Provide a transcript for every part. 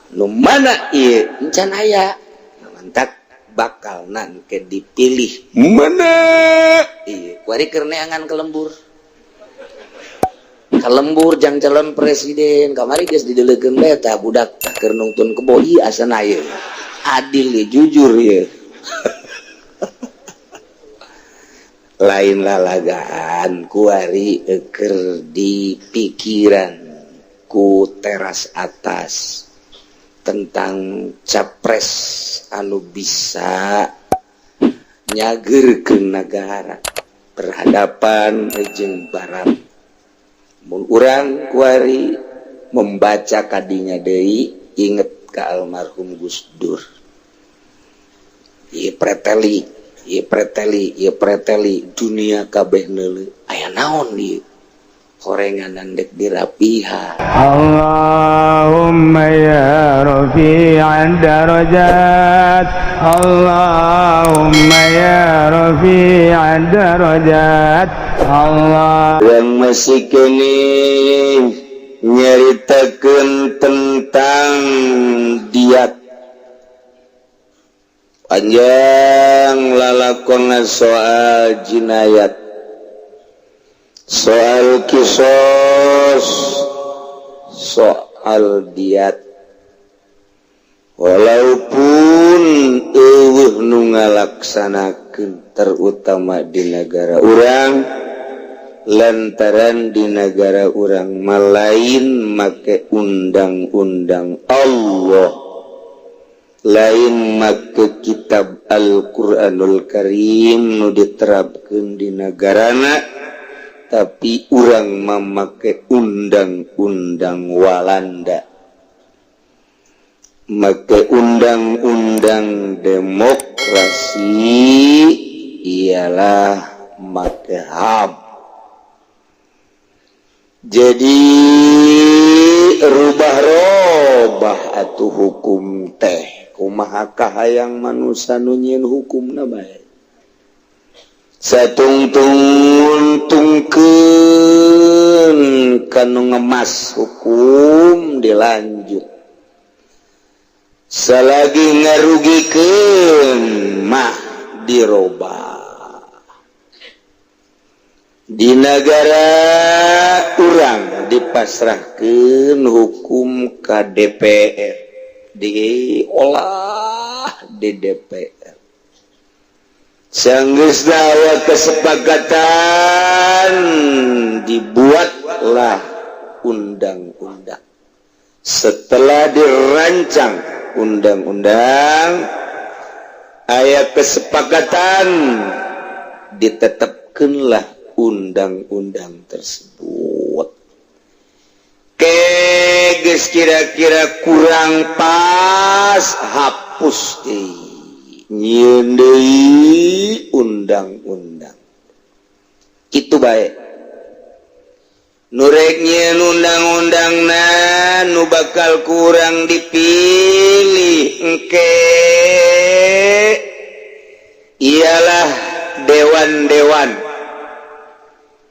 Nu mana ieu encan aya, mantak bakal nangke dipilih mana ieu kuari keur neangan ke lembur, ka lembur jang calon presiden. Kamari geus dideulekeun bae tah budak tah keur nungtun kebo. Ieu asana ieu adil ya, jujur ya, lain lalagaan. Kuari keur di pikiran ku teras atas tentang capres anu bisa nyagerkeun negara berhadapan jeung barat. Mun urang kuari membaca kadinya deui, inget ke almarhum Gus Dur. Ieu preteli, ieu preteli, ieu preteli, dunia kabeh neuleu aya naon ieu horenganan dek dirapihan. اللهم يا رفيع الدرجات، اللهم يا رفيع الدرجات، الله Yang masih kini nyeritakan tentang diat, panjang lalakon soal jinayat, soal kisos, soal diat, walaupun euweuh nu ngalaksanakeun, terutama di negara urang, lantaran di negara urang mah lain make undang-undang Allah, lain make kitab Al-Quranul Karim nu diterapkan di negarana, tapi urang memakai undang-undang Walanda, make undang-undang demokrasi, ialah make HAM. Jadi rubah-robah atuh hukum teh kumaha kahayang manusia nu nyieun hukumna bae, satungtung nguntungkeun kanu ngemas hukum dilanjut, selagi ngarugikeun mah dirobah. Di negara urang dipasrahkan hukum ke DPR, diolah di DPR. Sanggeus aya kesepakatan, dibuatlah undang-undang. Setelah dirancang undang-undang, aya kesepakatan, ditetapkanlah undang-undang tersebut. Keges kira-kira kurang pas, hapus deui, nyieun deui undang-undang. Itu baik nu rek nyieun undang-undangna, nu bakal kurang dipilih engke ialah dewan-dewan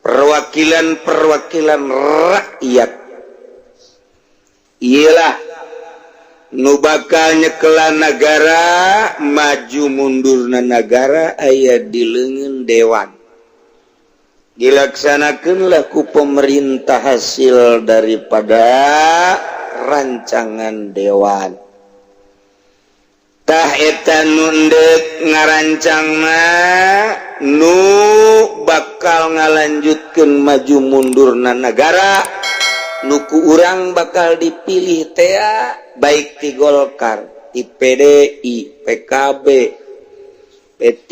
perwakilan-perwakilan rakyat, ialah nu bakal nyekelan negara. Maju mundurna negara aya di leungeun dewan. Dilaksanakanlah ku pemerintah hasil daripada rancangan dewan. Tah, eta nu ndek ngarancangna, nu bakal ngalanjutkeun maju mundurna negara, nu ku urang bakal dipilih tea, baik ti Golkar, ti PDI, PKB, P3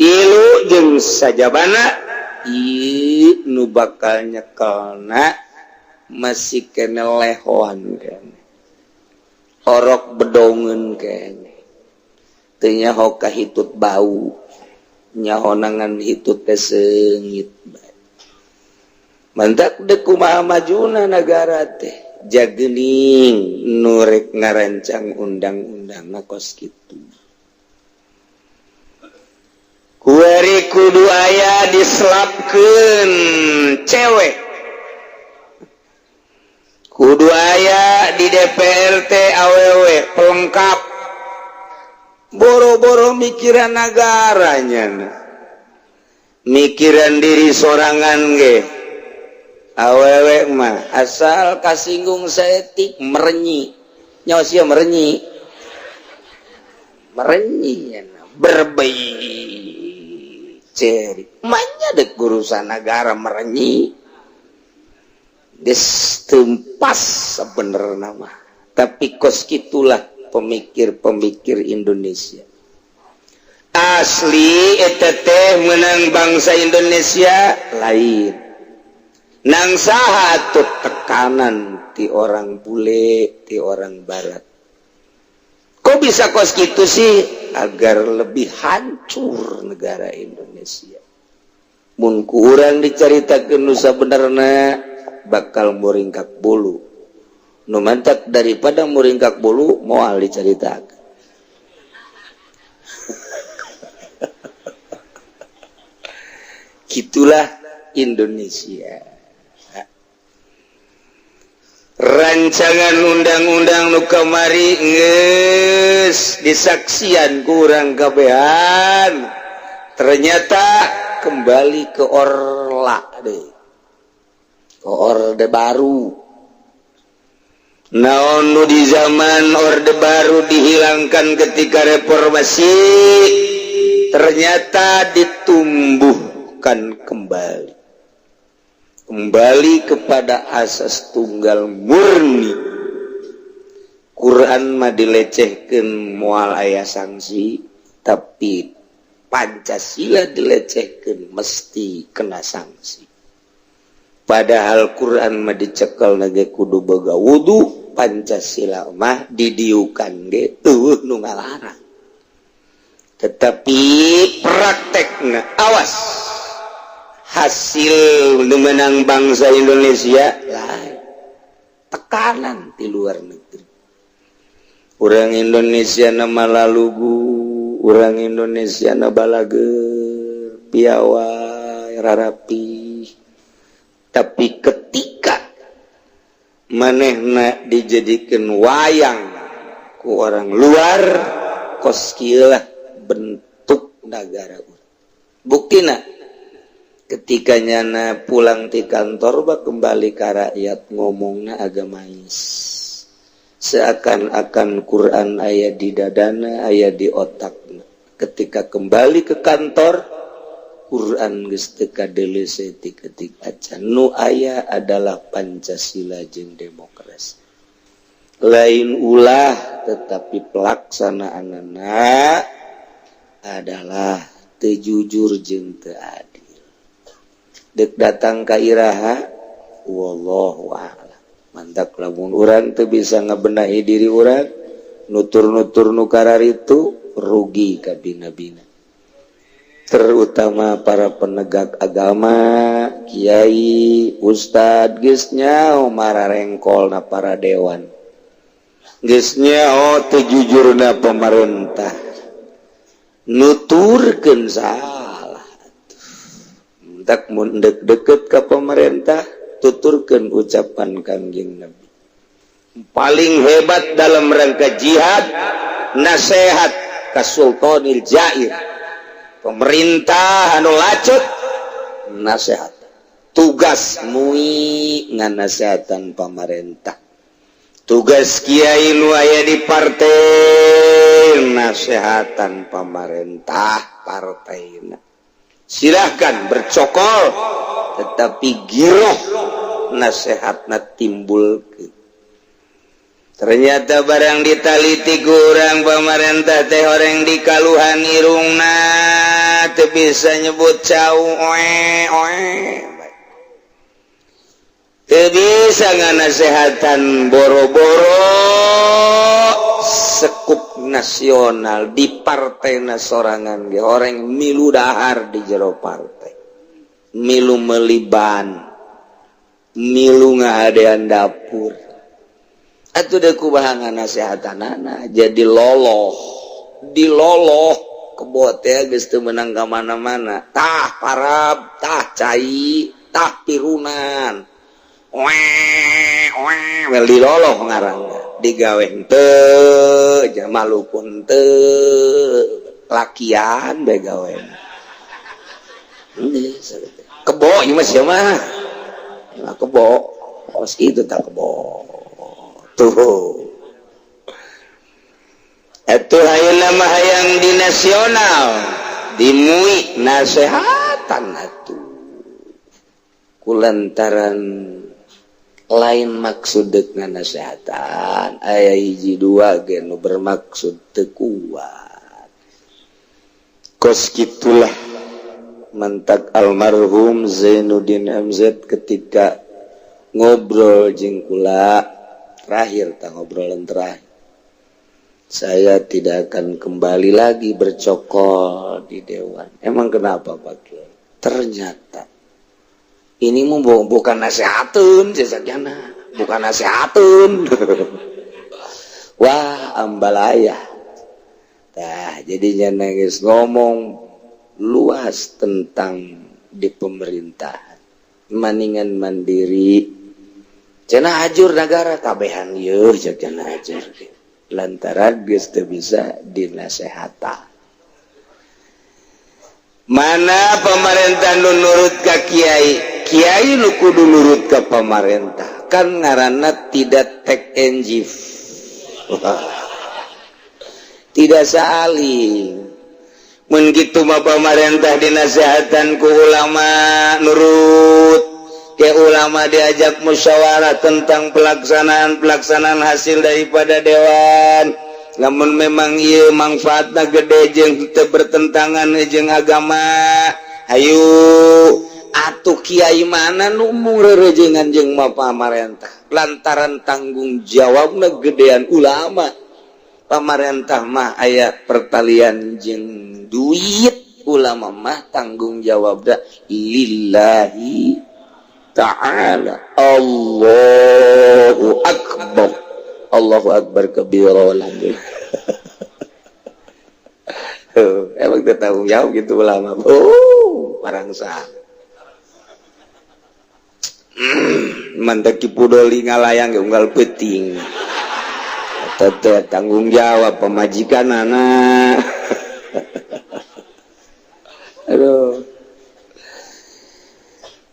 jeung sajabana. Ieu nu bakal nyekelna masih kene lehoan kene, orok bedongen kene, teu nyaho ka hitut bau, nyahonangan hitut teh seungit bae. Mantak dek kumaha majuna nagara teh, jagening nu rek ngarancang undang-undang kos kitu. Kuari kudu aya diselapkeun cewek. Kudu aya di DPR teh awewe pelengkap. Boro-boro mikiran negaranya, mikiran diri sorangan ge. Awewe mah asal kasinggung saeutik merenyi nyawa sia, merenyi merenyi berbei ceri manya dek urusan negara merenyi. Geus tempas sebenerna mah, tapi kos gitulah pemikir-pemikir Indonesia asli. Eta teh menang bangsa Indonesia lain nang saha tuh? Tekanan ti orang bule, ti orang barat. Kok bisa kos gitu sih? Agar lebih hancur negara Indonesia. Mun ku urang dicaritakeun nu sabenerna, bakal muringkak bulu. Nu mantak daripada muringkak bulu, moal dicaritakeun. Gitulah Indonesia. Rancangan undang-undang nu kamari geus disaksian ku urang kabehan, ternyata kembali ke orla deh, ke Orde Baru. Naon nu di zaman Orde Baru dihilangkan ketika reformasi, ternyata ditumbuhkan kembali, kembali kepada asas tunggal murni. Quran mah dilecehkan moal aya sanksi, tapi Pancasila dilecehkan mesti kena sanksi. Padahal Quran mah dicekel ge kudu boga wudhu, Pancasila mah didiukan ge euweuh nu ngalarang. Tetapi praktekna, awas, hasil menang bangsa Indonesia lain, tekanan di luar negeri. Orang Indonesia nama lalugu, orang Indonesia na balager, piawai, rarapi, tapi ketika manehna dijadikan wayang ku orang luar, kos lah bentuk negara. Buktina ketika nyana pulang di kantor bah kembali ke rakyat, ngomongnya agamais, seakan-akan Quran aya di dadana, aya di otak. Ketika kembali ke kantor, Quran geus teu kadeuleu saeutik-eutik acan. Nu aya adalah Pancasila jeung demokrasi. Lain ulah, tetapi pelaksanaanana adalah teu jujur jeung teu adil. Dek datang ka iraha, wallahu a'lam. Mantap, lamun urang teu bisa ngebenahi diri urang, nutur-nutur nu itu rugi kabina-bina, terutama para penegak agama, kiai, ustad. Geus nyaho mararengkol na para dewan, geus nyaho teu jujurna pemerintah, nuturkeun salah. Tak mun dek deket ke pemerintah, tuturkan ucapan Kangjeng Nabi. Paling hebat dalam rangka jihad, nasihat ke sultanil jair, pemerintah anu lacut. Nasihat tugas MUI ngan nasehatan pemerintah, tugas kiai nu aya di partai nasehatan pemerintah partai. Silahkan bercokol, tetapi giroh nasehatna timbul ke. Ternyata barang ditaliti kurang, pemerintah teh orang dikaluhan irungna teu bisa nyebut cau, oe oe, teu bisa nganasehatan. Boro-boro sekup nasional, di partai sorangan ge orang milu dahar di jero partai, milu meliban, milu ngahadean dapur atuh. Deuk kumaha nasehatanana? Jadi loloh, diloloh kebot ya, geus teu meunang ka mana-mana. Tah parab, tah cai, tah pirunan, oe. Wel diloloh ngaranna digawe henteu, malu pun teu, lakian bae gawe. Kebo ieu mah, sia mah. Mah kebo. Kos kitu tah kebo. Tuh. Atuh ayeuna mah hayang di nasional, di MUI nasehatan atuh. Kulantaran lain maksud dek nasehatan, aya hiji dua ge nu bermaksud teu kuat. Kos kitulah mantak almarhum Zainuddin MZ ketika ngobrol jeung kula terakhir, tak ngobrolan terakhir, "Saya tidak akan kembali lagi bercokol di dewan." "Emang kenapa, Pak Kiai?" "Ternyata ini mau bukan nasihatun jazaknya, bukan nasihatun." Wah, ambalaya. Tah, jadinya nangis ngomong luas tentang di pemerintahan maningan mandiri cenah, ajur negara kabehan yeuh cenah ajur, lantaran geus teu bisa dinasehatan. Mana pemerintah nu nurut ka kiai, kiai nu kudu nurut ka pemerintah, kan ngaranna tidak take and give, tidak saling. Mun kitu mah pemerintah dinasehatan ku ulama nurut, ke ulama diajak musyawarah tentang pelaksanaan pelaksanaan hasil daripada dewan, namun memang ieu manfaatna gede jeung teu bertentangan jeung agama, hayu atuh. Kiai mana nu rerejengan jeung pamarentah, lantaran tanggung jawabna gedean ulama. Pamarentah mah aya pertalian jeung duit, ulama mah tanggung jawab lillahi ta'ala. Allahu akbar, Allahu akbar kabira, alhamdulillah. Emang teu tanggung jawab gitu ulama? Oh, barang sah mantak Ki Pudoli ngalayang ge unggal peuting. Teteh tanggung jawab pemajikan anak. Aduh,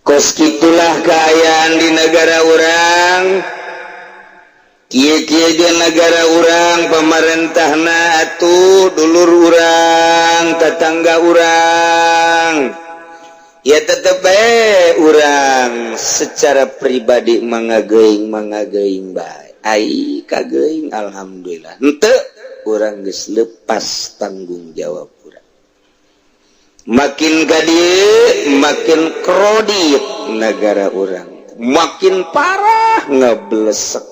kos gitulah keayaan di negara urang. Kieu-kieu ge negara urang, pemerintahna atuh dulur urang, tetangga urang, ya tetep bae urang secara pribadi mangageuing mangageuing bae. Ai kageuing, alhamdulillah. Henteu, urang geus lepas tanggung jawab urang. Makin ka dieu makin kredit negara urang, makin parah ngeblesek.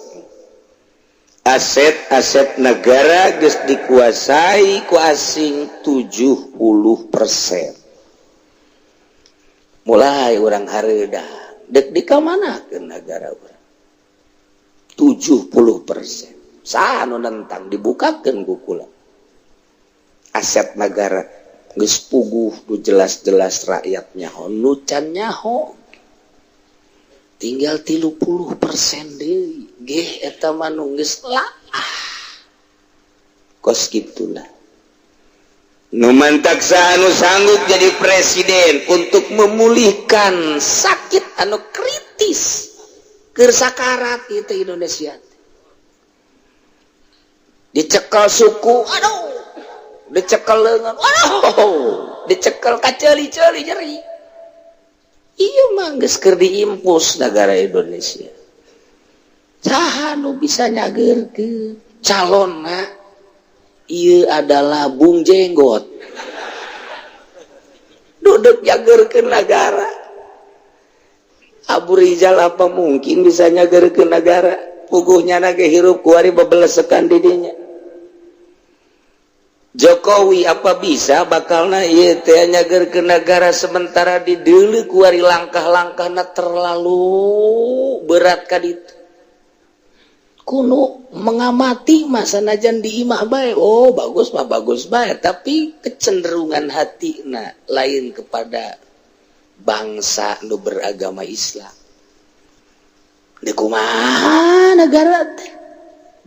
Aset-aset negara geus dikuasai ku asing 70%. Mulai urang hareudah, dek di mana ke negara urang 70%. Saha nu nentang? Dibukakeun ku kula aset negara geus puguh, nu jelas-jelas rakyat nyaho, nu can nyaho tinggal 30% deui ge, eta mah nu geus lah. Kos gitulah. Nu mantak anu sanggup jadi presiden untuk memulihkan sakit anu kritis keur sakarat itu Indonesia, dicekel suku, aduh, dicekel lengan, aduh, dicekel kaceuli-ceuli nyeri. Iya mah geus keur diimpus negara Indonesia. Saha nu bisa nyageurkeun calonna? Ieu adalah Bung Jenggot duduk nyageurkeun negara. Abu Rizal apa mungkin bisa nyageurkeun negara? Puguhnya nage hirup kuari bebelesekan didinya. Jokowi apa bisa bakalna ieu teh nyageurkeun negara, sementara di deuleu kuari langkah-langkahna terlalu berat ka ditu? Kuno mengamati masa najan di imah bae, oh bagus mah bagus bae, tapi kecenderungan hati nah lain kepada bangsa nu beragama Islam. Di kumaha negara teh?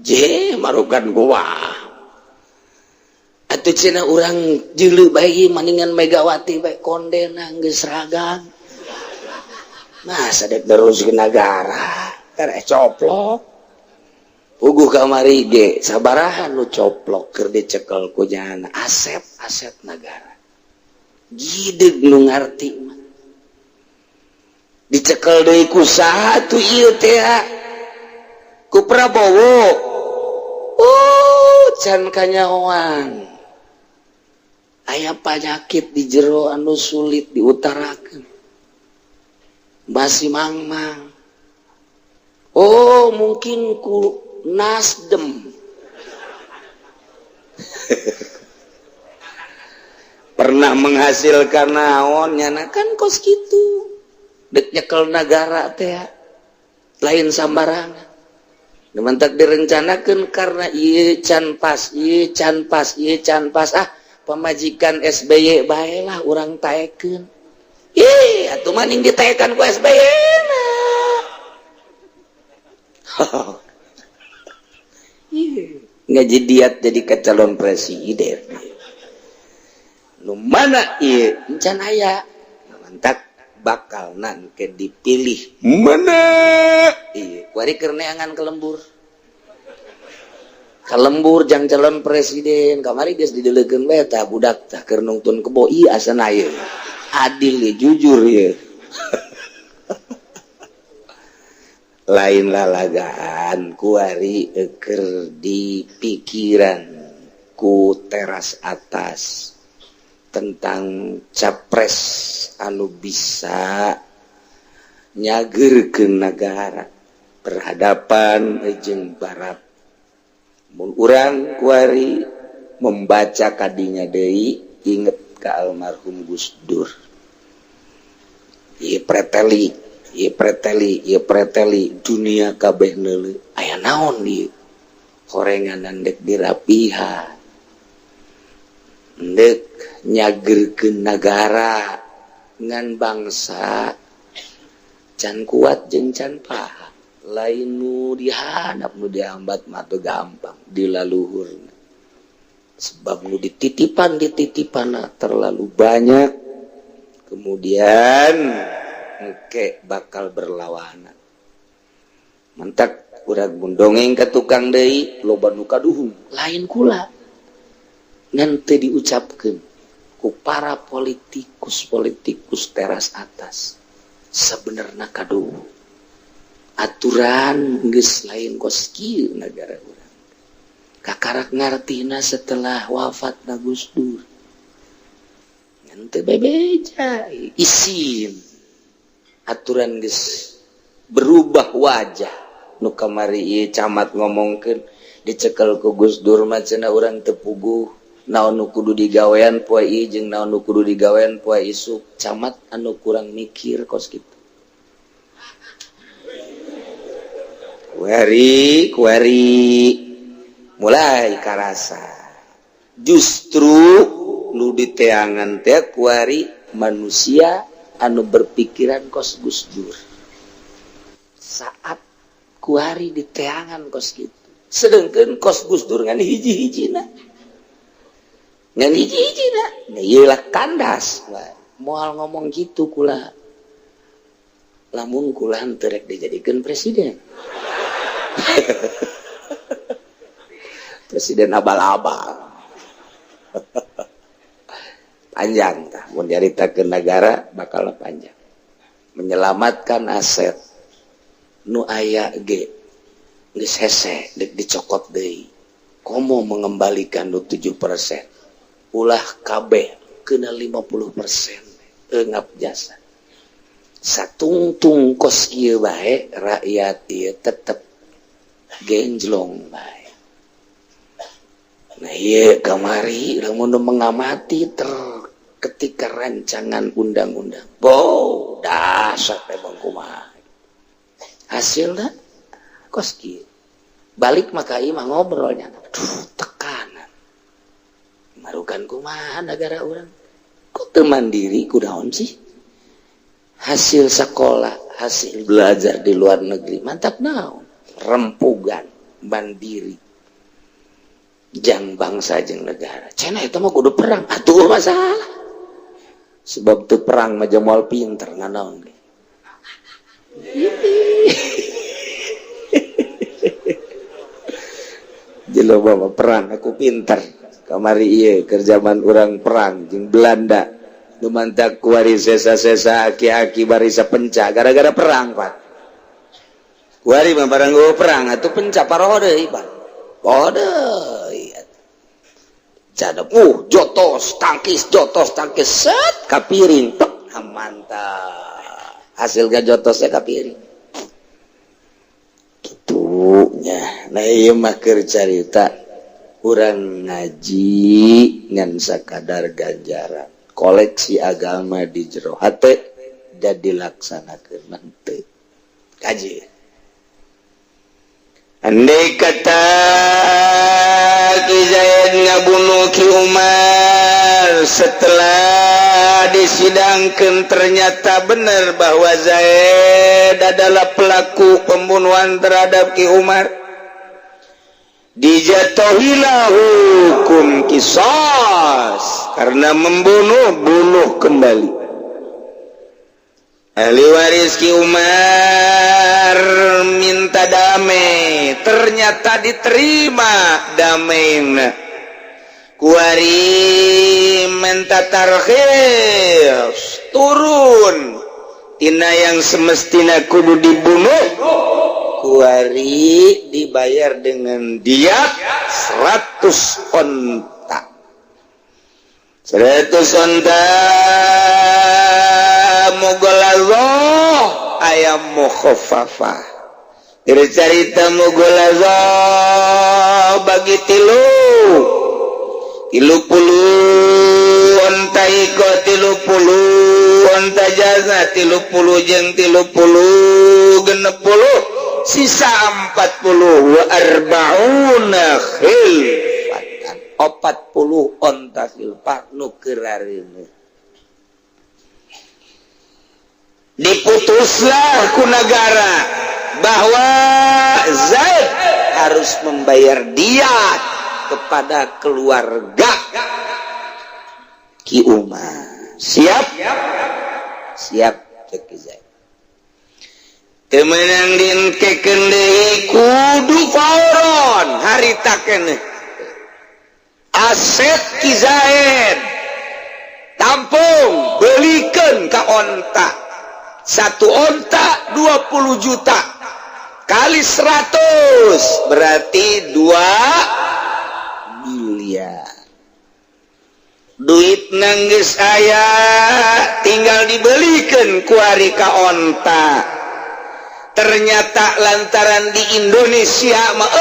Je marukan gua. Atuh cenah urang jeuleuh bae maningan Megawati bae kondena geus ragam. Masa dek terus ke negara, karek coplok. Puguh kamari ge sabaraha nu coplok keur dicekel ku nyana aset-aset negara. Gideg nu ngarti mah. Dicekel deui ku saha tuh ieu teh? Ku Prabowo. Oh, can kanyahoan. Aya panyakit di jero anu sulit diutarakan. Masih mangmang. Oh, mungkin ku Nasdem. Pernah menghasilkan naon nyana kan kos kitu. Dek nyekel nagara teh lain sambarangan. Mantak direncanakan karena ieu can pas, ieu can pas, ieu can pas, ah pamajikan SBY bae lah urang taekeun. Ih, atuh maning ditaekan ku SBY na. Ngaji diat jadi ke calon presiden. Nu mana ieu encan aya. Mantak bakal nangke dipilih mana ieu kuari keur neangan kelembur. Kalembur jang calon presiden kamari geus dideulekeun bae tah budak tah keur nungtun kebo ieu asana ieu. Adil ya, jujur ya. Lain lalagaan kuari keur di pikiran ku teras atas tentang capres anu bisa nyageurkeun nagara berhadapan jeung barat. Mun urang kuari membaca kadinya deui inget ka almarhum Gus Dur. Ieu preteli, ieu preteli, ieu preteli dunia kabeh neuleuh. Aya naon ieu? Horenganan dek dirapihan. Dek nyageurkeun nagara ngan bangsa can kuat jeung can paham. Lain nu dihadap nu dihambat mah teu gampang dilaluhurna. Sebab nu dititipan dititipanna terlalu banyak. Kemudian engke bakal berlawanan. Mentak urang mun dongeng ka tukang deui loba nu kaduhung lain kula. Ngan teu diucapkeun ku para politikus-politikus teras atas. Sebenarna kaduhung. Aturan geus lain kos kieu nagara urang. Kakarak ngartina setelah wafat na Gus Dur. Ngan teu bebeja isin. Aturan geus berubah wajah. Nu kamari ieu camat ngomongkeun dicekel ku Gus Dur mah cenah urang teu puguh. Naon nu kudu digawean poe ieu jeung naon nu kudu digawean poe isuk. Camat anu kurang mikir kos kitu. Kuari, kuari mulai karasa. Justru nu diteangan teh kuari manusia anu berpikiran kos Gus Dur. Saat kuari diteangan kos kitu. Sedengkeun kos Gus Dur ngan hiji-hijina. Ngan hiji-hijina. Nah, ieu lah kandas. Moal ngomong kitu kula. Lamun kula henteu rek dijadikeun presiden. Presiden abal-abal. Panjang tah mun nyaritakeun nagara bakal panjang. Menyelamatkan aset nu aya ge geus hese deuk dicokot deui. Komo mengembalikan nu 7%. Ulah kabeh kena 50% eungap jasa. Satungtung kos kieu bae rakyat ieu tetep genjlong bae. Nah ieu kamari lamun mengamati ketika rancangan undang-undang. Bo, dasar emang kumaha. Hasilna kos kieu. Balik maka ieu mah ngobrolnya. Aduh, tekanan. Marukan kumaha negara urang. Kok teu mandiri kunaon sih? Hasil sekolah, Hasil belajar di luar negeri mantap naon, rempugan mandiri jang bangsa jeung negara. Cenah itu mah kudu perang atuh, masalah sebab tuh perang mah moal pinter nganaon ge. Jelema mah perang aku pinter. Kamari ieu keur zaman urang perang jeung Belanda nu mantak kuari sesa-sesa aki-aki barisa penca gara-gara perang, Pak. Kuari mah barang eueuh perang atuh penca paroho deui, Pak. Poho deui. Cada jotos tangkis, jotos tangkis, set kapiring tek, mantap. Hasil jotosnya kapiring. Gitunya. Nah, ieu mah keur carita urang ngaji ngan sakadar ganjaran. Koleksi agama di jero hate dan dilaksanakeun mah teu. Kaji. Andai kata Ki Zaid ngabunuh Ki Umar, setelah disidangkan ternyata benar bahwa Zaid adalah pelaku pembunuhan terhadap Ki Umar, dijatuhilah hukum qisas karena membunuh, bunuh kembali. Ahli waris Ki Umar minta damai, ternyata diterima damai. Kuari minta tarkhis, turun tina yang semestina kudu dibunuh, kuari dibayar dengan diat 100 onta, 100 onta mughalazah, aya mukhaffafah. Carita mughalazah bagi tilu, 30 onta iko, 30 onta jaza, 30 jeung 30 60, sisa 40, wa arba'una khilfatan, 40 onta khilfah nu keurareuneuh. Diputuslah ku negara bahwa Zaid harus membayar diat kepada keluarga Ki Umar. Siap? Siap, cek Ki Zaid. Teu meunang dienkekeun deui, kudu fauron harita keneh. Aset Ki Zaid tampung, belikeun ka onta. Satu onta 20 juta kali 100 berarti 2 miliar. Duit nangis aya, tinggal dibelikan kuari ka onta. Ternyata lantaran di Indonesia mah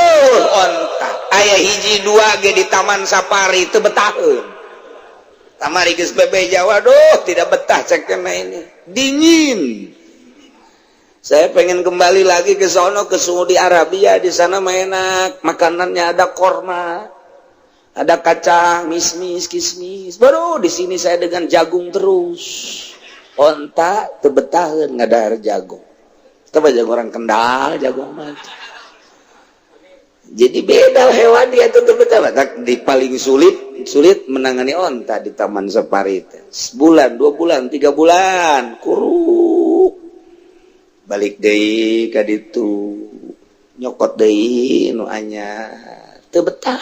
onta aya hiji dua ge di Taman Safari itu betaheun. Kamari geus bebeja, waduh, tidak betah cek ini dingin. Saya pengen kembali lagi ke sono, ke Saudi Arabia. Di sana mah enak makanannya, ada korma, ada kacang mismis, kismis. Baru di sini saya dengan jagung terus. Onta teu betaheun ngadahar jagung. Coba jagung orang Kendal, jagung mah. Jadi beda hewan dia tuh betah. Di paling sulit sulit menangani onta di Taman Safari teh. Sebulan, 2 bulan, 3 bulan kuruk, balik deui ka ditu, nyokot deui nu anyar. Teu betah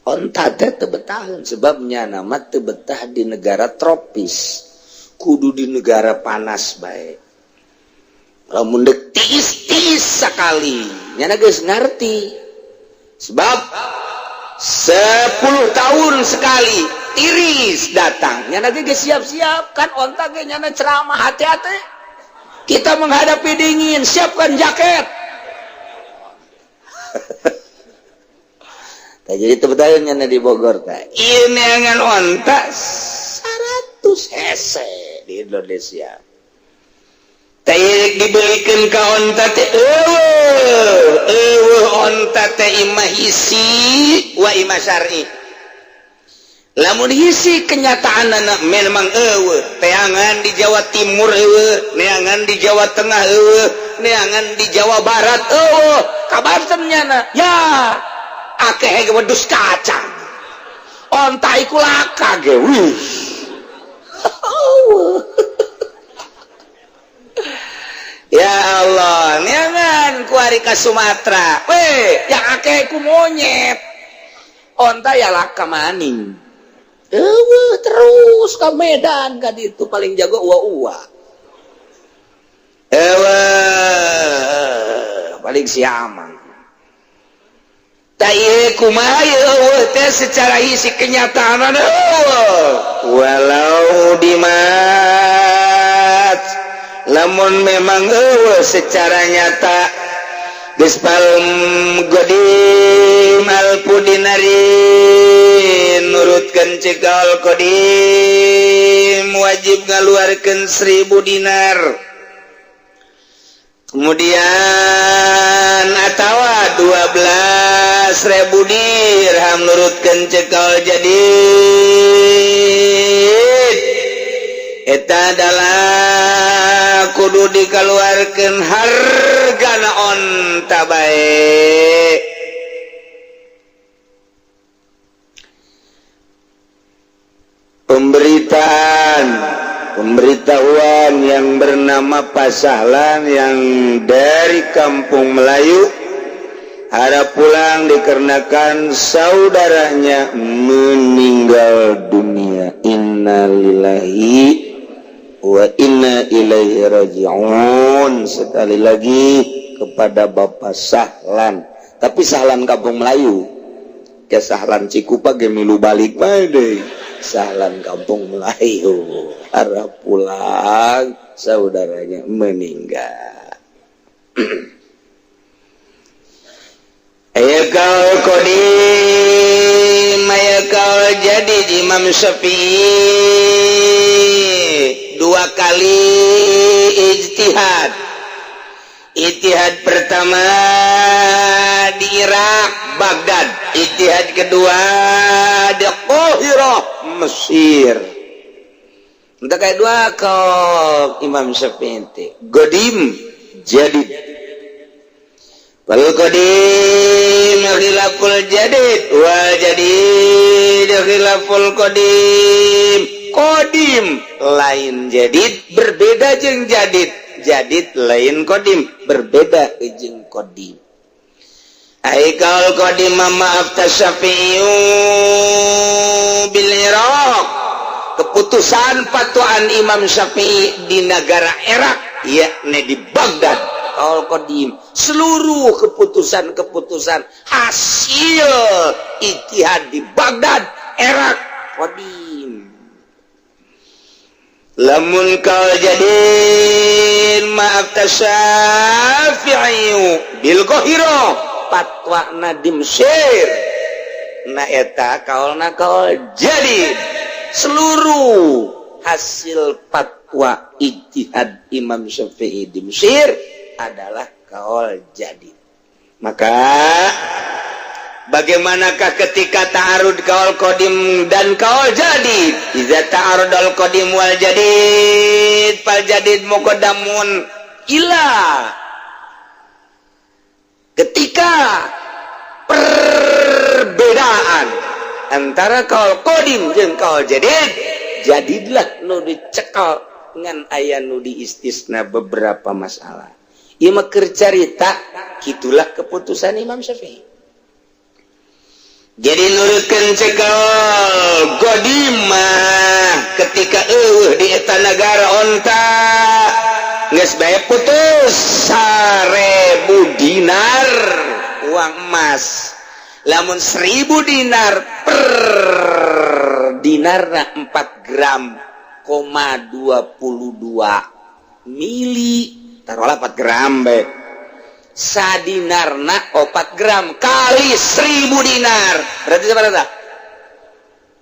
onta teh, teu betaheun, sebabnya nama teu betah di negara tropis, kudu di negara panas bae. Lamun dek tiis-tiis sekali nyana geus ngarti, sebab 10 tahun sekali tiris datang. Nyana ge geus siap-siap kan onta ge, nyana ceramah, "Hati-hati, kita menghadapi dingin, siapkan jaket." Tah, jadi teu nyana di Bogor tah ini dengan onta 100 hese di Indonesia. Dibelikan ka onta teh eueuh eueuh onta teh, imah hisi wa imah syar'i. Lamun hisi kenyataan anak memang eueuh, teangan di Jawa Timur eueuh, neangan di Jawa Tengah eueuh, neangan di Jawa Barat eueuh, ka Banten nyana ya akeh ge wedhus kacang. Onta iku laka ge wih. Eueuh. Ya Allah, neangan kuari ka Sumatera. Weh, yang akeh ku monyet. Onta ya laka maning. Eueuh, terus ke Medan ka ditu paling jago uwa-uwa. Eueuh, paling siamang. Ta ieu kumaha ieu eueuh teh secara isi kenyataan eueuh. Walau dimat, lamun memang eueuh secara nyata geus palem godim alfu dinarin, nurutkeun cekal kodim wajib ngaluarkeun 1000 dinar, kemudian atawa 12.000 dirham nurutkeun cekal jadid, eta adalah kudu dikeluarkan harga onta bae. Pemberitaan pemberitahuan yang bernama Pasahlan yang dari Kampung Melayu harap pulang dikarenakan saudaranya meninggal dunia. Innalillahi wa inna ilaihi raji'un. Sekali lagi kepada Bapak Sahlan, tapi Sahlan Kampung Melayu ke Sahlan Cikupa ge milu balik bae deui. Sahlan Kampung Melayu harap pulang, saudaranya meninggal. Aya kaul kodim, aya kaul jadi Imam Syafi'i dua kali ijtihad. Ijtihad pertama di Irak, Baghdad. Ijtihad kedua di Qahirah, Mesir. Entah kayak dua kau Imam Syafi'i teh. Godim jadid. Wal qadim khilaful jadid wal jadid khilaful qadim. Qadim lain jadid, berbeda jeung jadid. Jadid lain qadim, berbeda jeung qadim. Ai kaul qadim maaf Syafi'i bil Iraq. Keputusan fatwaan Imam Syafi'i di negara Irak, yakni di Baghdad. Kaul qadim seluruh keputusan-keputusan hasil ijtihad di Baghdad, Irak, qadim. Lamun kaul jadid maaf Syafi'i bil Qahirah, fatwa di Mesir, na eta kaulna kaul jadid. Seluruh hasil fatwa ijtihad Imam Syafi'i di Mesir adalah kaul jadid. Maka bagaimanakah ketika ta'arud kaul qadim dan kaul jadid? Iza ta'arud al qadim wal jadid fal jadid muqaddamun ila. Ketika perbedaan antara kaul qadim jeung kaul jadid, jadidlah nu dicekal ngan aya nu diistisna beberapa masalah. Ieu mah keur carita, kitulah keputusan Imam Syafi'i. Jadi nurutkeun cekal qadimah ketika eueuh di eta nagara onta geus bae putus 1000 dinar uang emas. Lamun 1000 dinar, per dinarna 4 gram koma 22 mili, taruhlah 4 gram bae. Sadinarna 4 gram kali 1000 dinar berarti sabaraha?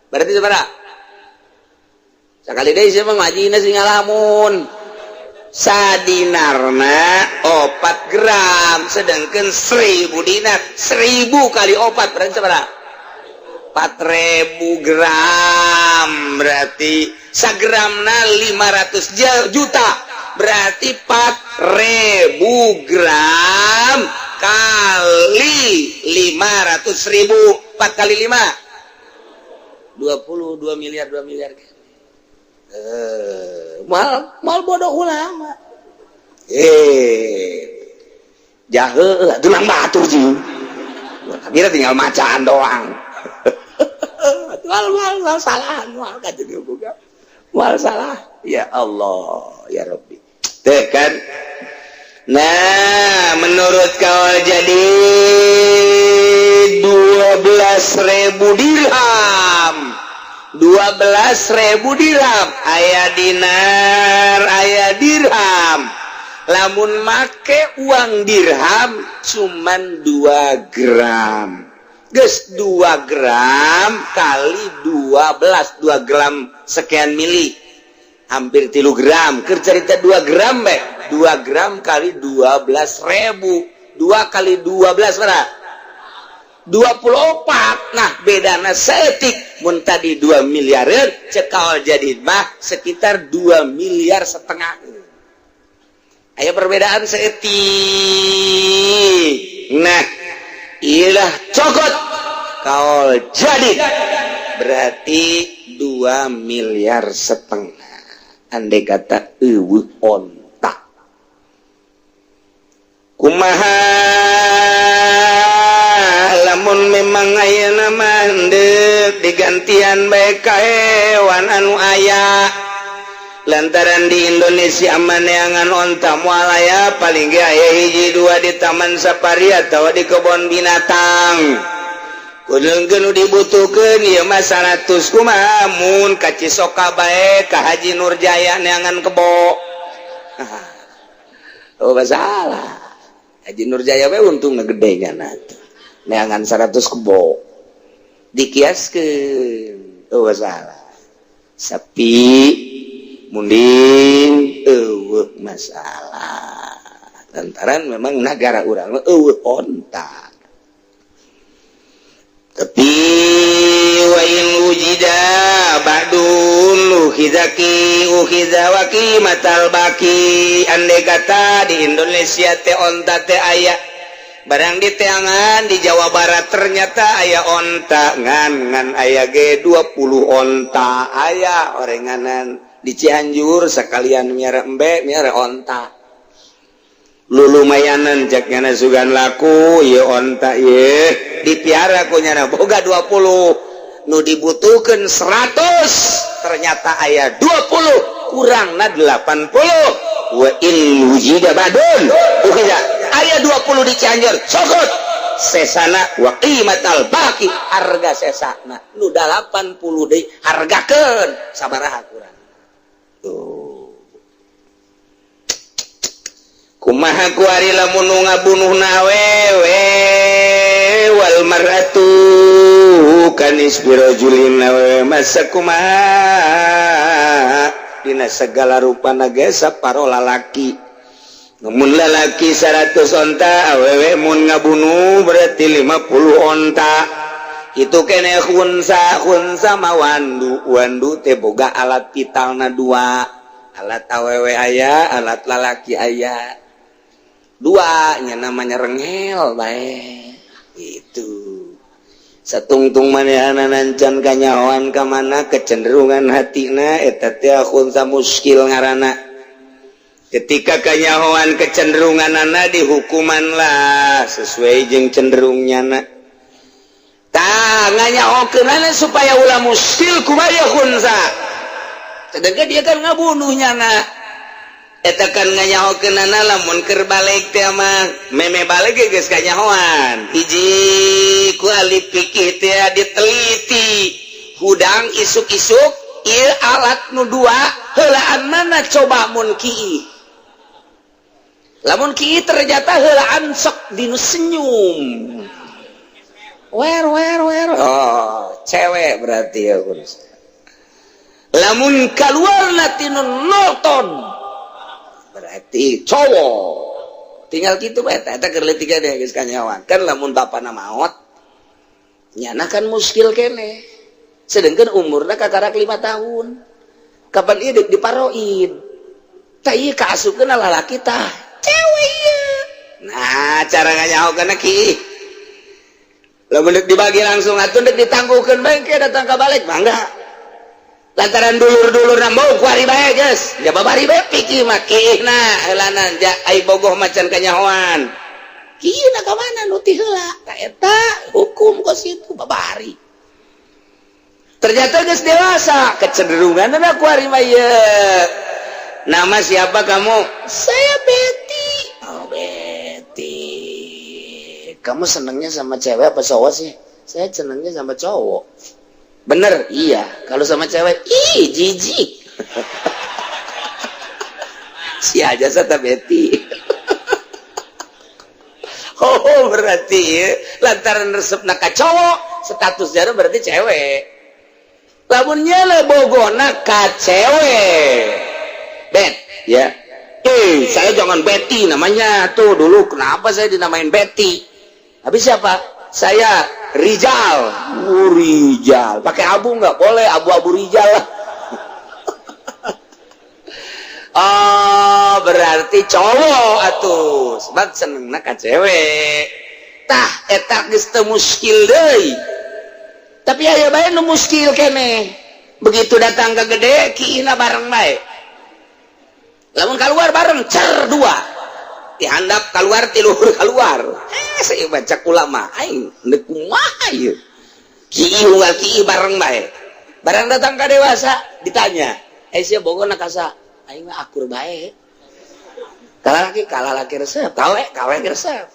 Berarti sabaraha? Sekali deui siapa ngajina sing ngalamun. Sadinarna 4 gram, sedangkan 1000 dinar, 1000 kali 4 berarti sabaraha? 4.000 gram, berarti sagramna 500 juta, berarti 4.000 gram kali 500.000, 4 kali 5 22 miliar, 2 miliar. Mal mal bodoh ulama, jahe tulang batur sih kira tinggal macaan doang. Wal wal wal salah, wal kata dia buka wal salah. Ya Allah, ya Rabbi, teh kan. Nah, menurut kaul jadid 12.000 dirham, 12.000 dirham. Aya dinar, aya dirham. Lamun make uang dirham cuman 2 gram geus, 2 gram kali 12, 2 gram sekian mili, hampir 3 gram. Keur carita 2 gram be, 2 gram kali 12.000, 2 kali 12 berapa? 24. Nah, bedana saeutik. Mun tadi 2 miliar, cek kaul jadid mah sekitar 2 miliar setengah. Aya perbedaan saeutik. Nah, ilah cokot kaul jadid berarti 2 miliar setengah andai kata euweuh onta. Kumaha lamun memang ayeuna mandek digantian bae ka hewan anu aya, lantaran di Indonesia maneangan onta moal aya, paling ge aya hiji dua di taman safari atau di kebun binatang. Kudu dibutuhkeun ieu mah 100, kumaha mun ka Cisoka bae, ka Haji Nurjaya, neangan kebo? Oh, masalah Haji Nurjaya bae, untung gede nya neangan 100 kebo dikiaskeun. Oh, masalah sapi munding euweuh masalah, lantaran memang negara urang euweuh onta. Tapi wa in wujida ba'dun ukhidaki ukhidha wa qimatal baqi. Andai kata di Indonesia teh onta teh aya, barang diteangan di Jawa Barat ternyata aya onta, ngan ngan aya ge 20 onta, aya orenganan di Cianjur sekalian miara embe, miara onta, lu lumayanan cek nyana, sugan laku ye onta ye, dipiara ku nyana boga 20, nu dibutuhkan 100, ternyata aya 20, kurang na 80. Wa in wujida ba'dun ukhidha, aya 20 di Cianjur, sokot sesana wa qimatal baqi, harga sesana nu 80 deui hargakeun sabaraha kurang tuh. Kumaha kuari lamun nu ngabunuh awewe? Wal mar'atu kanisfi rajulin, awewe masa kumaha? Dina segala rupa ge saparo lalaki. Mun lalaki 100 onta, awewe mun ngabunuh berarti 50 onta. Itu kene khunsa. Khunsa mah wandu. Wandu teh boga alat vitalna dua, alat awewe aya, alat lalaki aya dua nya, namanya rengel bae. Itu satungtung manehna nancan kanyahoan ka mana kecenderungan hatina, eta teh khunsa muskil ngaranna. Ketika kanyahoan kecenderungan anak, dihukuman lah sesuai jeung cenderungnya na. Tah, supaya ulah muskil, kumaha khunsa? Sedangkan dia kan ngabunuhnya na, eta kan nganyahokeunana. Lamun keur balig teh mah meme balig geus kanyahoan. Hiji, ku ahli fikih teh diteliti, hudang isuk-isuk ieu alat nu dua heulaan mana coba. Mun kieu, lamun kieu ternyata heulaan sok dinu senyum wer wer wer, oh, cewek berarti ya. Lamun keluar tinu nonton berarti cowok. Tinggal gitu bae eta keur leutik deh geus kanyahoan kan. Lamun bapana maot, Nyana kan muskil kene, sedangkan umurna kakarak 5 tahun. Kapan ieu dek diparoid? Tah, ieu kaasupkeun lalaki tah cewek ieu. Nah, cara nganyahokeun ki lamun dek dibagi langsung atuh, dek ditangguhkeun bae, ke datang ka balik mangga, lantaran dulur-dulur na mau kuari bae geus ya babari bae. Pikir mah kiihna heulana ja ai bogoh macan kanyahoan kieu na ka mana nu ti heula. Tah, eta hukum kos itu babari. Ternyata geus dewasa, kecenderungan na kuari mah ieu. Nama siapa kamu? Saya Betty. Oh, Betty, kamu senengnya sama cewek apa cowok sih? Saya senengnya sama cowok. Bener? Iya. Kalau sama cewek, ih, jijik. Si aja sata Betty. Oh, berarti lantaran resep ka cowok, status berarti cewek. Lamunnya le bogona ka cewek. Bet ya, eh, saya jangan Betty namanya tuh. Dulu kenapa saya dinamain Betty? Habis siapa? Saya Rijal. Oh, Rijal pakai abu nggak boleh, abu-abu Rijal lah. Oh, berarti cowok atuh, sebab seneng ka cewek. Tah, eta geus teu muskil deui. Tapi aya bae nu muskil kene, begitu datang ke gede kiina bareng bae. Lamun keluar bareng, cer dua dihandap keluar, ti luhur keluar. Eh, saya baca ulama aing neuk kumaha ieu, kiih unggal kiih bareng bae. Barang datang ke dewasa ditanya, "Eh, sia bogona ka saha?" "Aing mah akur bae, kalah laki kalah laki resep, kawe kawe resep."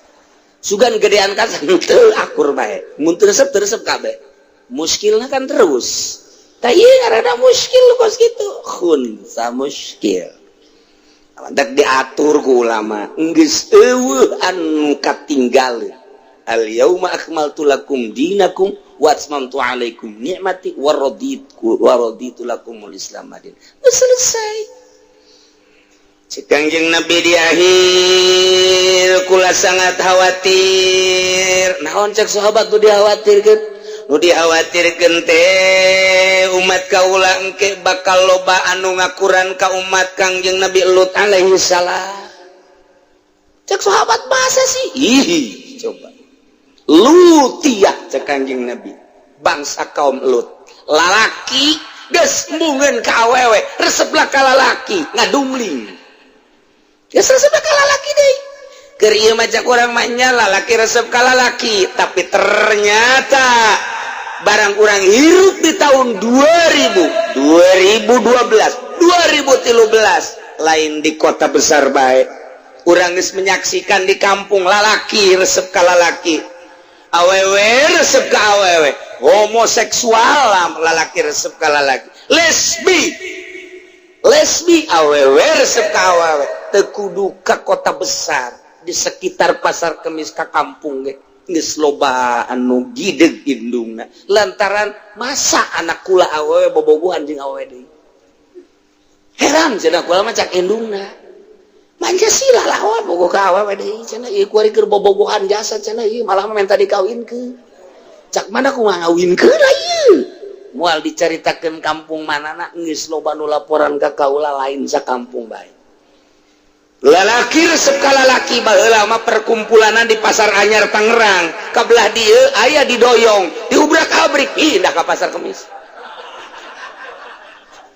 Sugan gedean kan teu akur bae, mun teu resep, teu resep kabeh. Muskilna kan terus. Tah, ieu ngaranna muskil kos kitu, khunsa muskil. Mantak diatur ku ulama, geus eueuh anu katinggal. Al yauma akmaltu lakum dinakum wa atmamtu alaikum ni'mati wa raditu lakumul Islam madin. Selesai. Cek Kangjeng Nabi di akhir, "Kula sangat khawatir." Naon, cek sahabat, nu dikhawatirkeun? Nu dikhawatirkeun teh umat kaula engke bakal loba anu ngakuran ka umat Kangjeng Nabi Lut alaihi salam. Cek sahabat, "Masa sih?" Ih, coba Lutiyah, cek Kangjeng Nabi, bangsa kaum Lut, lalaki geus embungeun ka awewe, reseplah ka lalaki, ngadumling. Ya, resep ka lalaki deui. Keur ieu mah cek urang mah nya lalaki resep ka lalaki, tapi ternyata barang urang hirup di tahun 2000, 2012, 2013, lain di kota besar bae, urang geus menyaksikan di kampung lalaki resep ka lalaki, awewe resep ka awewe, homoseksual, lalaki resep ka lalaki, lesbi, lesbi, awewe resep ka awewe. Teu kudu ka kota besar, di sekitar Pasar Kemis ka kampung ge geus loba anu gideg indungna, lantaran masa anak kula awewe bobogohan jeung awewe deui. Heran cenah kula mah, cak indungna, manja sila lah bogoh ka awewe deui cenah. Ieu kuari keur bobogohan jasa cenah, ieu malah minta dikawinkeun. Cak mana, kumaha ngawinkeun lah ieu? Moal dicaritakeun kampung manana, geus loba nu laporan ka kaula, lain sakampung bae. Lalaki resep ka lalaki. Baheula mah perkumpulanan di Pasar Anyar Tangerang, kabelah dieu aya didoyong, diubrak-abrik, pindah ka Pasar Kemis.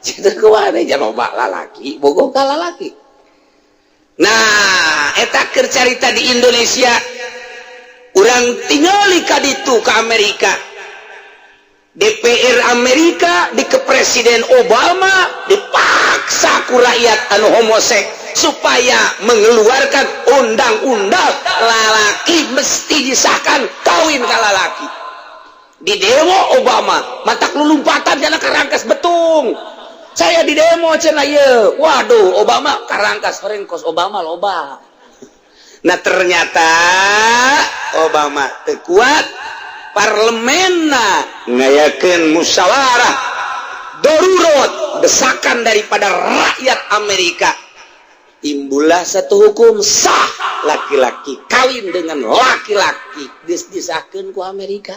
Itu kumaha loba lalaki bogoh ka lalaki. Nah, eta keur carita di Indonesia. Urang tingali ka ditu ka Amerika, DPR Amerika di ke Presiden Obama dipaksa ku rakyat anu homosek supaya mengeluarkan undang-undang lalaki mesti disahkan kawin ka lalaki. Di demo Obama, matak lulumpatan jana karangkas betung. Saya di demo cenah ieu. Waduh, Obama karangkas horeng kos Obama loba. Nah, ternyata Obama teu kuat, parlemenna ngayakeun musyawarah darurat, desakan daripada rakyat Amerika, timbullah satu hukum sah laki-laki kawin dengan laki-laki, disahkan ku Amerika.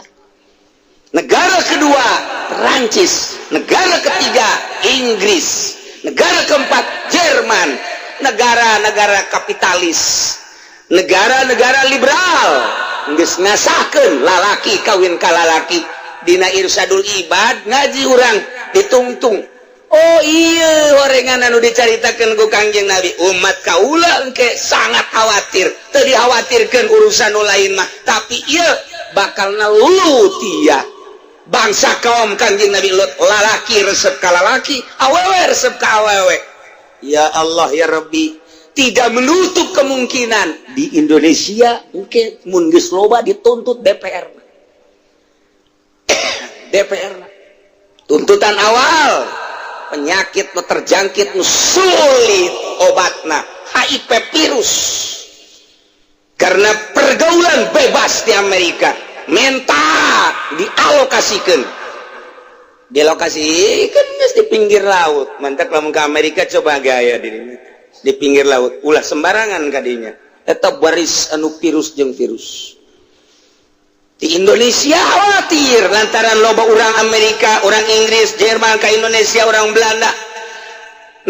Negara kedua Perancis, negara ketiga Inggris, negara keempat Jerman. Negara-negara kapitalis, negara-negara liberal geus ngasahkeun lalaki kawin ka lalaki. Dina Irsyadul Ibad ngaji urang ditungtung. Oh iya, horengan anu dicaritakeun ku Kangjeng Nabi, umat kaula engke sangat khawatir. Teu dikhawatirkeun urusan nu lain mah, tapi ieu bakal tia bangsa kaum Kangjeng Nabi Lut, lalaki resep ka lalaki, awewe resep ka awewe. Ya Allah, ya Rabbi, tidak menutup kemungkinan di Indonesia mungkin mun geus loba dituntut DPR. DPR tuntutan awal, penyakit nu terjangkit, nu sulit obatna, HIV virus, karena pergaulan bebas di Amerika, menta dialokasikan, dilokasikan geus di pinggir laut. Mantap, lamun ke Amerika coba gaya diri di pinggir laut, ulah sembarangan kadinya, tetap baris anu virus jeung virus. Di Indonesia khawatir lantaran loba orang Amerika, orang Inggris, Jerman ke Indonesia, orang Belanda.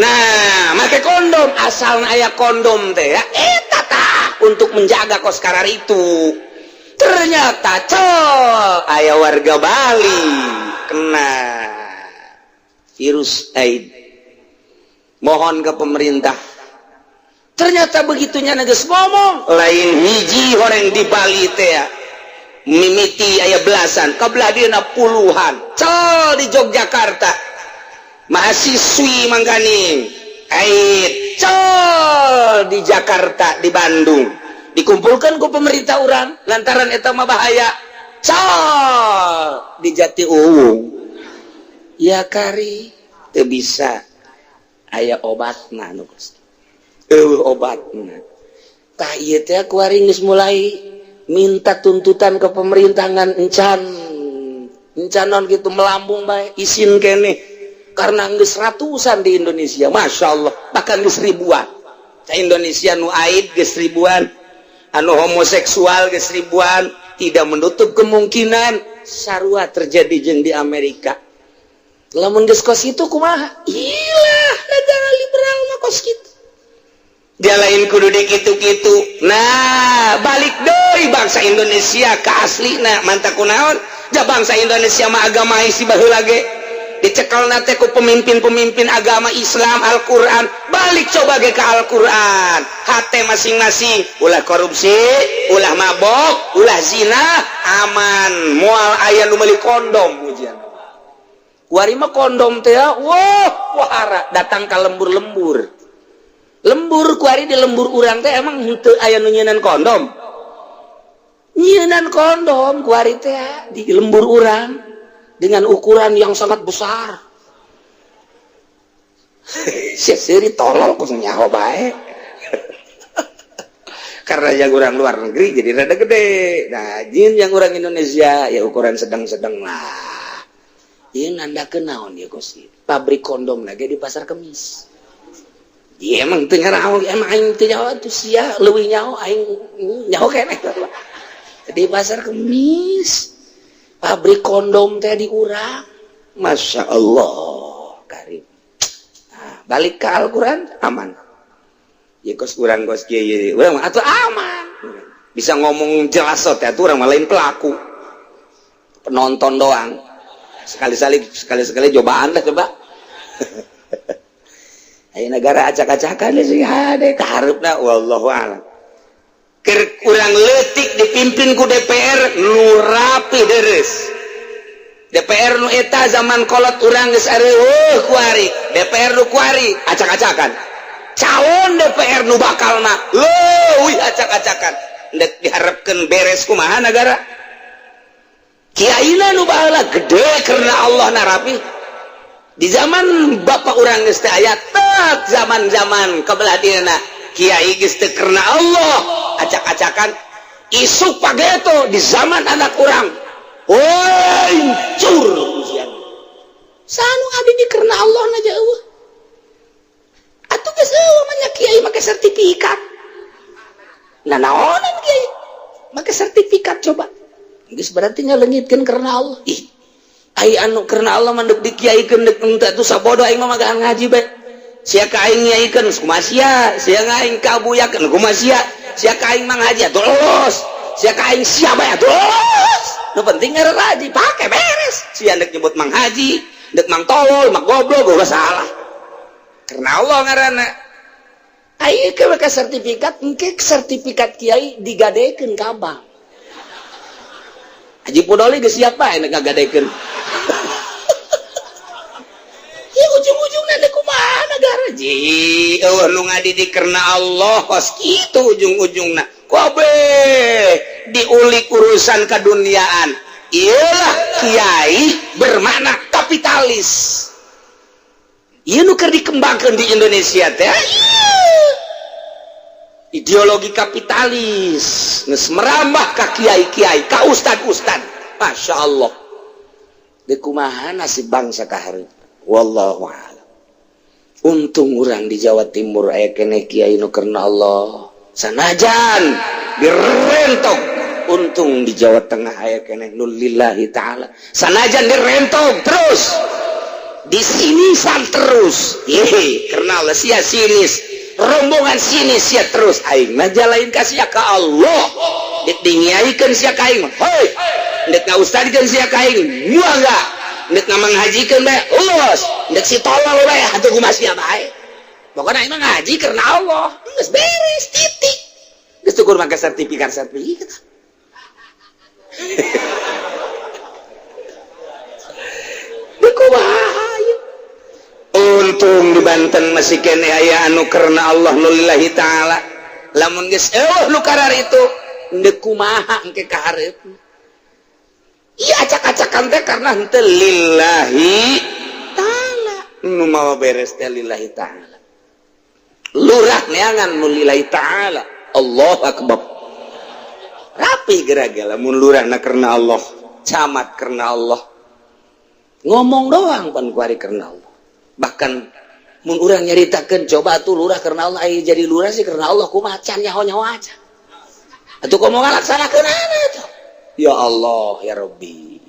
Nah, make kondom, asal aya kondom teh ya eta tah untuk menjaga kos karar itu. Ternyata col aya warga Bali kena virus AIDS. Mohon ke pemerintah. Ternyata begitunya geus ngomong lain hiji orang di Bali teh ya, mimiti aya belasan, kabelah dieuna puluhan. Col di Yogyakarta mahasiswi mangkaning AIDS. Col di Jakarta, di Bandung dikumpulkan ku pemerintah orang lantaran eta mah bahaya. Col di Jati Uwung ya, kari teu bisa aya obatna nu eueuh obatna. Tah, ieu teh kuari geus mulai minta tuntutan ke pemerintahan, encan encan non gitu melambung bae, isin kene karena geus ratusan di Indonesia. Masya Allah, bahkan geus ribuan. Sa Indonesia nu AIDS geus ribuan, anu homoseksual geus ribuan. Tidak menutup kemungkinan sarua terjadi jeung di Amerika. Lamun geus kos itu kumaha? Ilah, negara liberal mah kos kitu, dia lain kudu di kitu-kitu. Nah, balik deui bangsa Indonesia ke aslina. Mantap, kunaon ja bangsa Indonesia mah agama isi baheula ge dicekel teh ku pemimpin-pemimpin agama Islam, Al-Quran. Balik coba ge ke Al-Quran, hati masing-masing, ulah korupsi, ulah mabok, ulah zina, aman. Moal aya nu meuli kondom. Ujian kuari mah kondom teh, wah, wahara datang ke lembur-lembur lembur kuari. Di lembur urang teh emang henteu aya nu nyieunnan kondom, nyieunnan kondom kuari teh di lembur urang dengan ukuran yang sangat besar. Sia seuri tolol, kos nyaho bae. Karena yang orang luar negeri jadi rada gede. Nah, jin yang orang Indonesia ya ukuran sedang-sedang lah. Ini nanda kenaon ya kos pabrik kondom lagi di Pasar Kemis. Iya, emang teu nyaraho, emang aing teu nyaho atuh, sia leuwih nyaho, aing nyaho keneh. Di Pasar Kemis pabrik kondom teh di urang. Masya Allah karim. Nah, balik ke Al-Quran aman ya, kos urang, kos kieu urang mah atuh aman, bisa ngomong jelas teh atuh. Urang mah lain pelaku, penonton doang. Sekali-sekali, sekali-sekali cobaan lah, coba. Ayo, negara acak-acakan sih hade kaharepna, wallahu a'lam. Keur kurang leutik dipimpin ku DPR nu rapi deres. DPR nu eta zaman kolot urang geus areueuh kuari. DPR nu kuari acak-acakan. Calon DPR nu bakalna leuwih acak-acakan. Ndek diharapkeun beres kumaha negara? Kiaina nu baheula gede karena Allah na rapi. Di zaman bapak urang geus teh aya tek, zaman-zaman kebelah dieuna kiai geus teu karena Allah, acak-acakan. Isuk pageto di zaman anak urang, hancur ujian. Sanu abdi di karena Allah na jauh atuh geus eueuh mah kiai make sertifikat. Nah, naonan kiai make sertifikat coba? Geus berarti ngalengitkeun karena Allah. Ih, ai anu karena Allah mah deuk dikiaikeun deuk henteu tuh sabodo aing mah magahan ngaji bae. Sia ka aing ngiaikeun kumaha sia, sia aing kabuyakeun kumaha sia, sia ka aing mah ngaji atuh los. Sia ka aing sia bae atuh los. Nu penting ngaji pake beres. Sia deuk nyebut mang haji, deuk mang tolol, mang goblok gua salah. Karena Allah ngaranna. Ayo ke mereka sertifikat, engke sertifikat kiai digadekeun ka bank. Haji Pudoli geus siap bae nek ngagadekeun. Ya ujung-ujungna deuk kumaha negara ji, eueuh nu ngadidik karena Allah kos kitu ujung-ujungna. Kabeh diulik urusan keduniaan. Iyalah kiai bermakna kapitalis. Ieu nu keur dikembangkeun di Indonesia teh ideologi kapitalis geus merambah ka kiai-kiai, ka ustad-ustad. Masya Allah, deuk kumaha nasib bangsa ka hareup? Wallahu a'lam. Untung urang di Jawa Timur aya keneh kiai nu karena Allah sanajan direntok. Untung di Jawa Tengah aya keneh nu lillahi ta'ala sanajan direntok terus, di sinisan terus. Yehe, karena Allah sia sinis, rombongan sini sia terus, aing mah lain ka sia, ka Allah. Dek dingiaikeun sia ka aing, hoi, dek ngaustadkeun sia ka aing moal, dek ngamanghajikeun bae ulos, dek si tolol bae atuh kumaha sia bae. Pokoknya aing mah ngaji karena Allah, geus beres, titik. Geus tukur make sertifikat sertifikat. Kumaha? Untung di Banten masih kene aya anu karena Allah lillahi ta'ala. Lamun geus eueuh nu karar itu, deuk kumaha engke ka hareup? Iya, acak-acakan teh karena henteu lillahi ta'ala. Nu mawa beres teh lillahi ta'ala. Lurah neangan nu lillahi ta'ala. Allah akbar, rapi geura lamun lurahna karena Allah, camat karena Allah. Ngomong doang pan kuari karena Allah. Bahkan mun urang nyaritakeun, coba tuh lurah karena Allah, aya jadi lurah sih karena Allah kumaha, can nyaho-nyaho aja atuh komo ngalaksanakeun tuh. Ya Allah ya Rabbi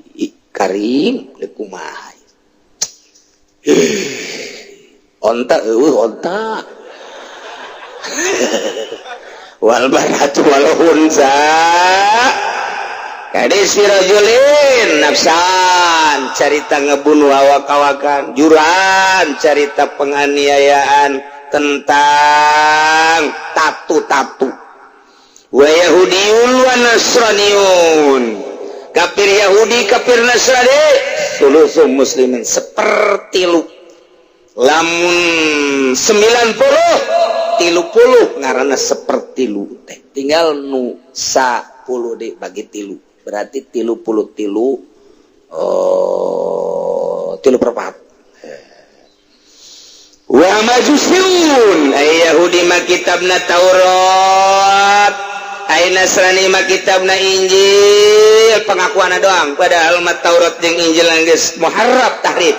Karim, deuk kumaha? Onta eueuh onta. Wal baratu wal hunsa kadis rajulin nafsan, carita ngebunuh awak-awakan juran, carita penganiayaan tentang tatu-tatu. Wa yahudiyun wa nasraniyun, kafir Yahudi, kafir Nasrani, sulusu muslimin, seperti lu lamun 90 30 ngaranna seperti lu teh, tinggal nu 10 deh bagi tilu, berarti 33, oh, tilu perempat. Wa majusiun, ay Yahudi mah kitabna Taurat, ay Nasrani mah kitabna Injil, pengakuan doang, padahal mah Taurat jeung Injil geus muharraf, tahrif,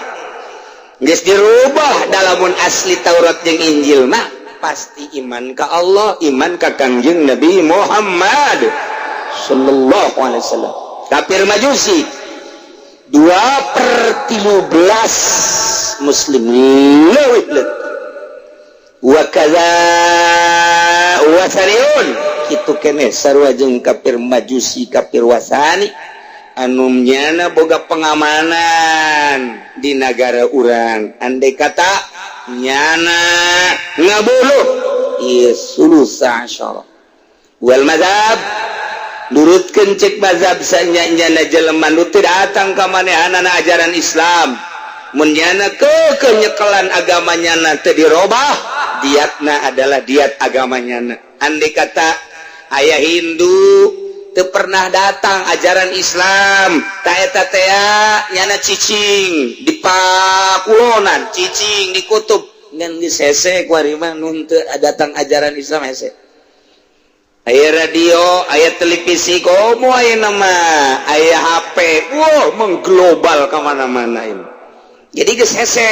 geus dirubah. Dalamun asli Taurat jeung Injil mah pasti iman ka Allah, iman ka Kangjeng Nabi Muhammad sallallahu alaihi wasallam. Kafir majusi 2/13 muslim leuwih leutik. Wa kadza wasaniun, kitu keneh sarua jeung kafir majusi, kafir wasani anu nyana boga pengamanan di nagara urang. Andai kata nyana ngabunuh, ieu sulusa asyara. Wal mazhab, nurutkeun cek mazhab sanyana jelema nu teu datang ka manehanana ajaran Islam, mun nyana ke nyekelan agama nyana teu dirobah, diatna adalah diat agama nyana. Andai kata aya Hindu teu pernah datang ajaran Islam ta eta tea, nyana cicing di pakulonan, cicing di kutub, ngan geus hese kuari mah. Nu teu datang ajaran Islam hese. Aya radio, aya televisi, komo aya nama, aya HP, wow, mengglobal kemana-mana ini. Jadi geus hese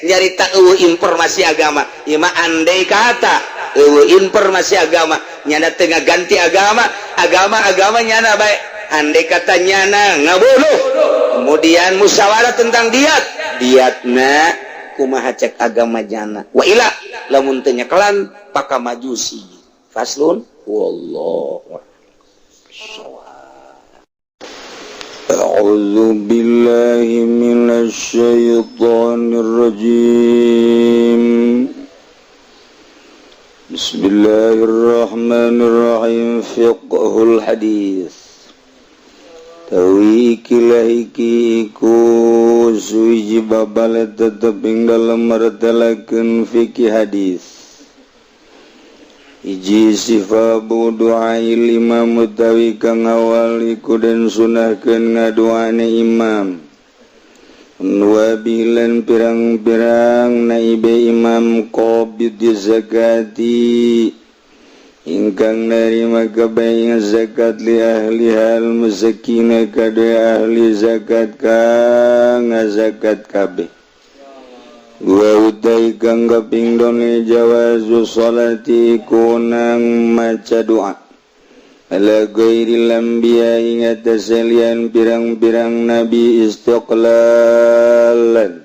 nyarita eueuh informasi agama. Ieu mah andai kata eueuh informasi agama, nyana teu ngaganti agama, agama agama nyana bae. Andai kata nyana ngabunuh, kemudian musyawarah tentang diat, diatna kumaha cek agama jana. Wa ila lamun teu nyekelan paka majusi. Faslun wallahu. أعوذ بالله من الشيطان الرجيم. بسم الله الرحمن الرحيم. فقه الحديث. Tawi ikilah iki iku suwiji babale tetep ing dalem martelakeun fikih hadis. Hiji sifabu du'ail imam utawi kang awal iku den sunahkeun ngaduane imam. Wa bilan pirang-pirang naibe imam qabid zakati ingkang narima kabeh zakat li ahli hal musakina kade ahli zakat kang zakat kabeh. Wa utai kang kaping done jawazu salati kunang maca doa ala ghairil anbiya ing atas salian pirang-pirang nabi istiqlalan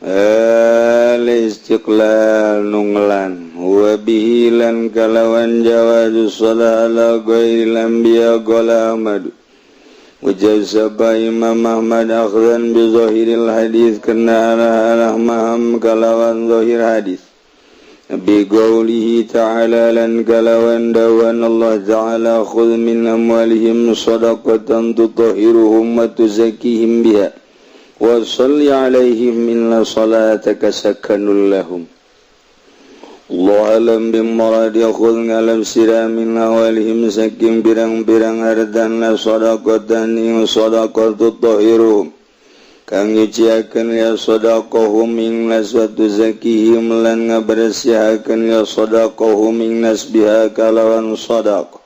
al istiqlal nunglan wa bihi lan kalawan jawazu salat ala ghairil anbiya qala Ahmad wajab sapa Imam Ahmad akhdan bi zahiril hadis karena ala maham kalawan zahir hadis bi qaulihi ta'ala lan kalawan dawan Allah ta'ala khudh min amwalihim shadaqatan tutahhiruhum wa tuzakkihim biha wa shalli alaihim inna salataka sakanul lahum. Allah alam bimurad yakhudh ngalam sira min awalihim saking pirang-pirang hartana shadaqatan ing shadaqah tutahhiruhum kang nyuciakeun ya shadaqahum ing nas wa tuzakihim lan ngabersihakeun ya shadaqahum ing nas biha kalawan shadaqah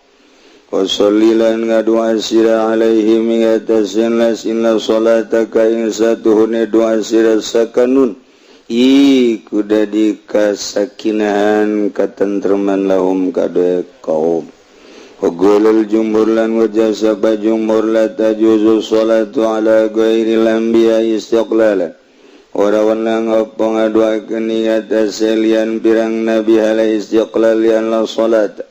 wa sholli lan ngadua sira alaihim ing atasin las inna salataka ing satuhune doa sira sakanun iku dadi kasakinahan katentreman lahum kade kaum. Qulul jumhur lan wajasa jumhur la tajuzu salatu ala ghairil anbiya istiqlalan. Ora wenang apa ngaduakeun ing atas salian pirang nabi ala istiqlal yan la salat.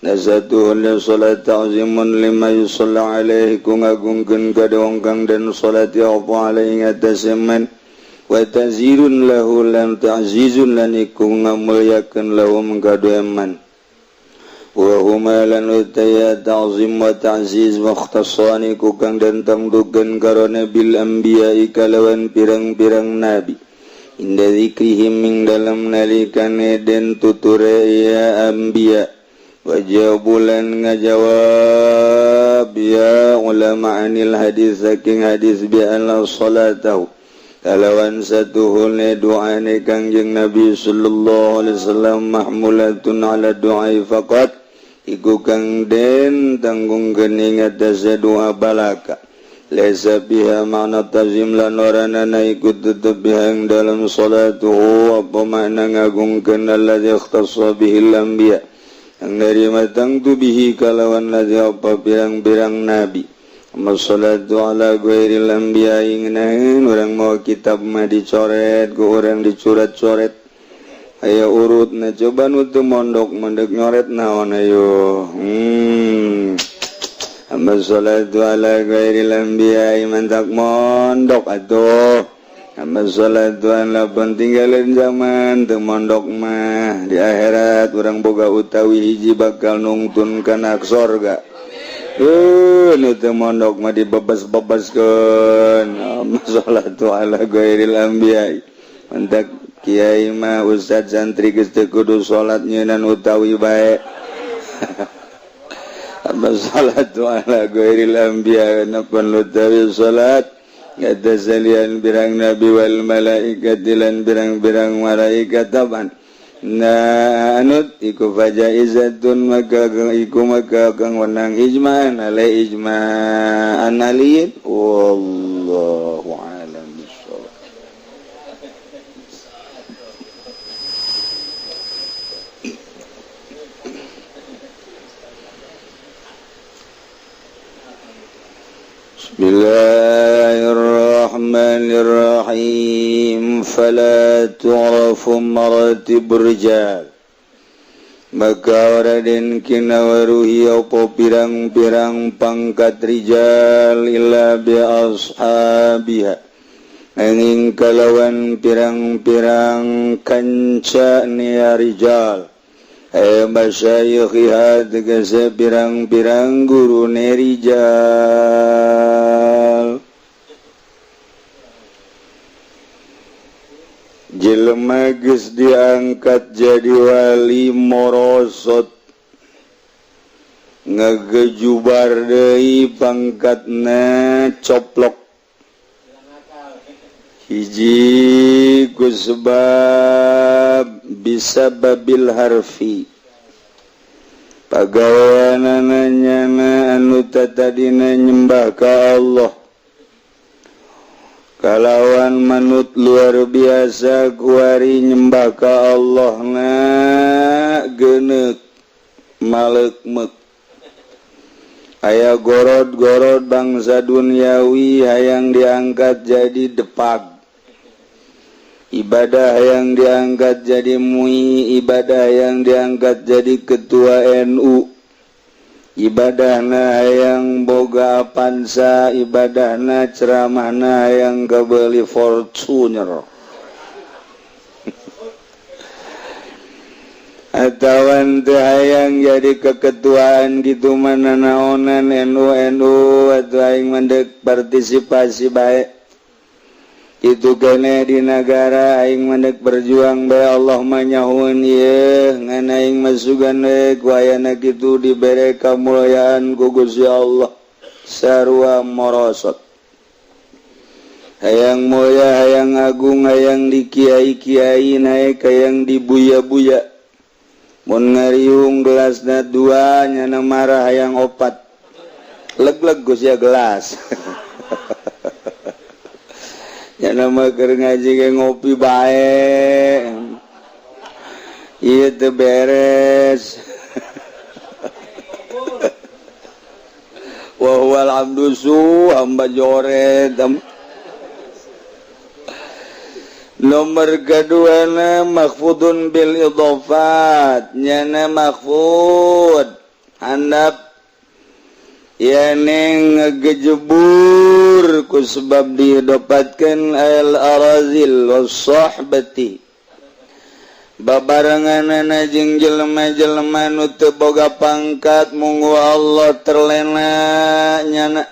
Nasatuhu li salat ta'zimun lima yusalla alaihi ku ngagungkeun ka wong kang den salat ya apa alaihi ing atas man wa ta'zirun lahu lam ta'zizun lan iku ngamulyakeun lahum ka man. Wa huma lan utaya ta'zim wa ta'ziz mukhtasani ku kang den tangdukeun karone bil anbiya kalawan pirang-pirang nabi inda zikrihim ing dalam nalikane den tuture ya anbiya wa jawabulan ngajawab ya ulama anil hadis saking hadis bi anna salatahu kalawan satuhune du'ane Kangjeng Nabi sallallahu alaihi wasallam mahmulatun ala du'ai faqat iku kang den tanggungkeun ing atase doa balaka laisa biha makna tazim lan ora ana iku tetep biha ing dalam salatuhu apa makna ngagungkeun alladzi ikhtassa bihi al-anbiya ang narima tangtu bihi kalawan ladzi apa pirang-pirang nabi. Salatu ala ghairil anbiya ingnain urang mau kitab mah dicoret ku urang dicuret-coret aya urut na coba nu teu mondok mondok nyoret naon ayo. Amma salatu ala ghairil anbiya mantak mondok atuh. Amma salatu ala pentinggalan zaman teu mondok mah di akhirat urang boga utawi hiji bakal nungtun kana sorga. Nu teu mondok mah dibebas-bebaskeun. Salatu ala ghairil anbiya mantak kiai mah ustad santri geus teu kudu salat nyeunan utawi bae. Amma salatu ala ghairil anbiya napan utawi salat kata salian birang nabi wal malaikat lan birang-birang malaikat taban. Nah anut iku fajaizatun maka iku maka kang wenang ijma'an alai ijma'an aliyin wallahu a'lam bissawab. Bismillahirrahmanirrahim. Fala tu'rafu maratibur rijal. Maka ora den kinaweruhi apa pirang-pirang pangkat rijal illa bi ashabiha, angin kalawan pirang-pirang kanca nia rijal, ay masyayikhiha, tegese pirang-pirang guru rijal. Jelema geus diangkat jadi wali morosot, ngagejubar deui pangkatna, coplok hiji ku sebab bisa babil harfi pagaweanana nyana anu tatadina nyembah ka Allah kalawan manut luar biasa, kuari nyembah ka Allah na geneuk malekmek, aya gorod-gorod bangsa duniawi, hayang diangkat jadi depag ibadah, hayang diangkat jadi MUI ibadah, yang diangkat jadi ketua NU ibadahna, hayang boga Avanza ibadahna, ceramahna hayang kebeli Fortuner atawan teu hayang jadi keketuaan gitu mana naonan NU NU atau aing mendek partisipasi baik itu kene di negara, aing mendek berjuang bae, Allah manyahun ye ngan aing masugan we ku ayana kitu dibere kamulyaan ku Gusti Allah, sarua morosot, hayang mulya, hayang agung, hayang di kiai-kiai naik, hayang di buya-buya. Mun ngariung gelasna dua, nyana marah hayang opat, leg-leg Gus ya gelas. Ya nama keur ngaji ge ngopi bae, ieu teu beres. Wa huwal abdu su hamba joret. Nomor kedua na makhfudun bil idhafat, nyana makhfud handap yani ngegejebur ku sebab didapatkan al arazil wasahbati, babarenganana jeung jelema-jelema nu teu boga pangkat munggu Allah terlena nyana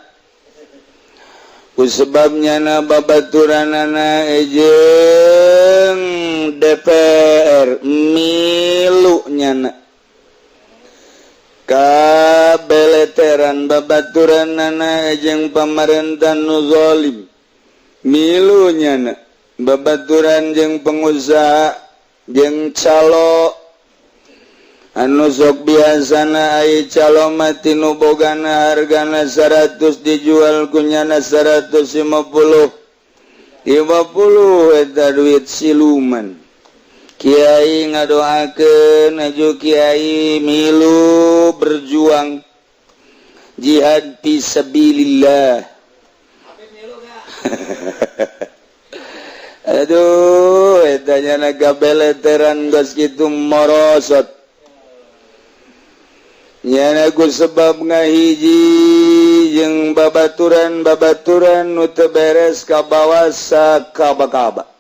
ku sebab nyana babaturanana jeung DPR milu nyana kabeleteran, babaturanana jeung pamarentah nu zalim milu nyana, babaturan jeung pengusaha jeung calo anu sok biasana ai calo mati nu bogana hargana 100 dijual ku nyana 150 50, eta duit siluman. Kiai ngadoakeun aju kiai milu berjuang jihad fi sabilillah. Aduh, eta nyana gabeleteran geus kitu morosot nyana ku sebab ngahiji jeung babaturan-babaturan nu teu beres ka bawa sakaba-kaba.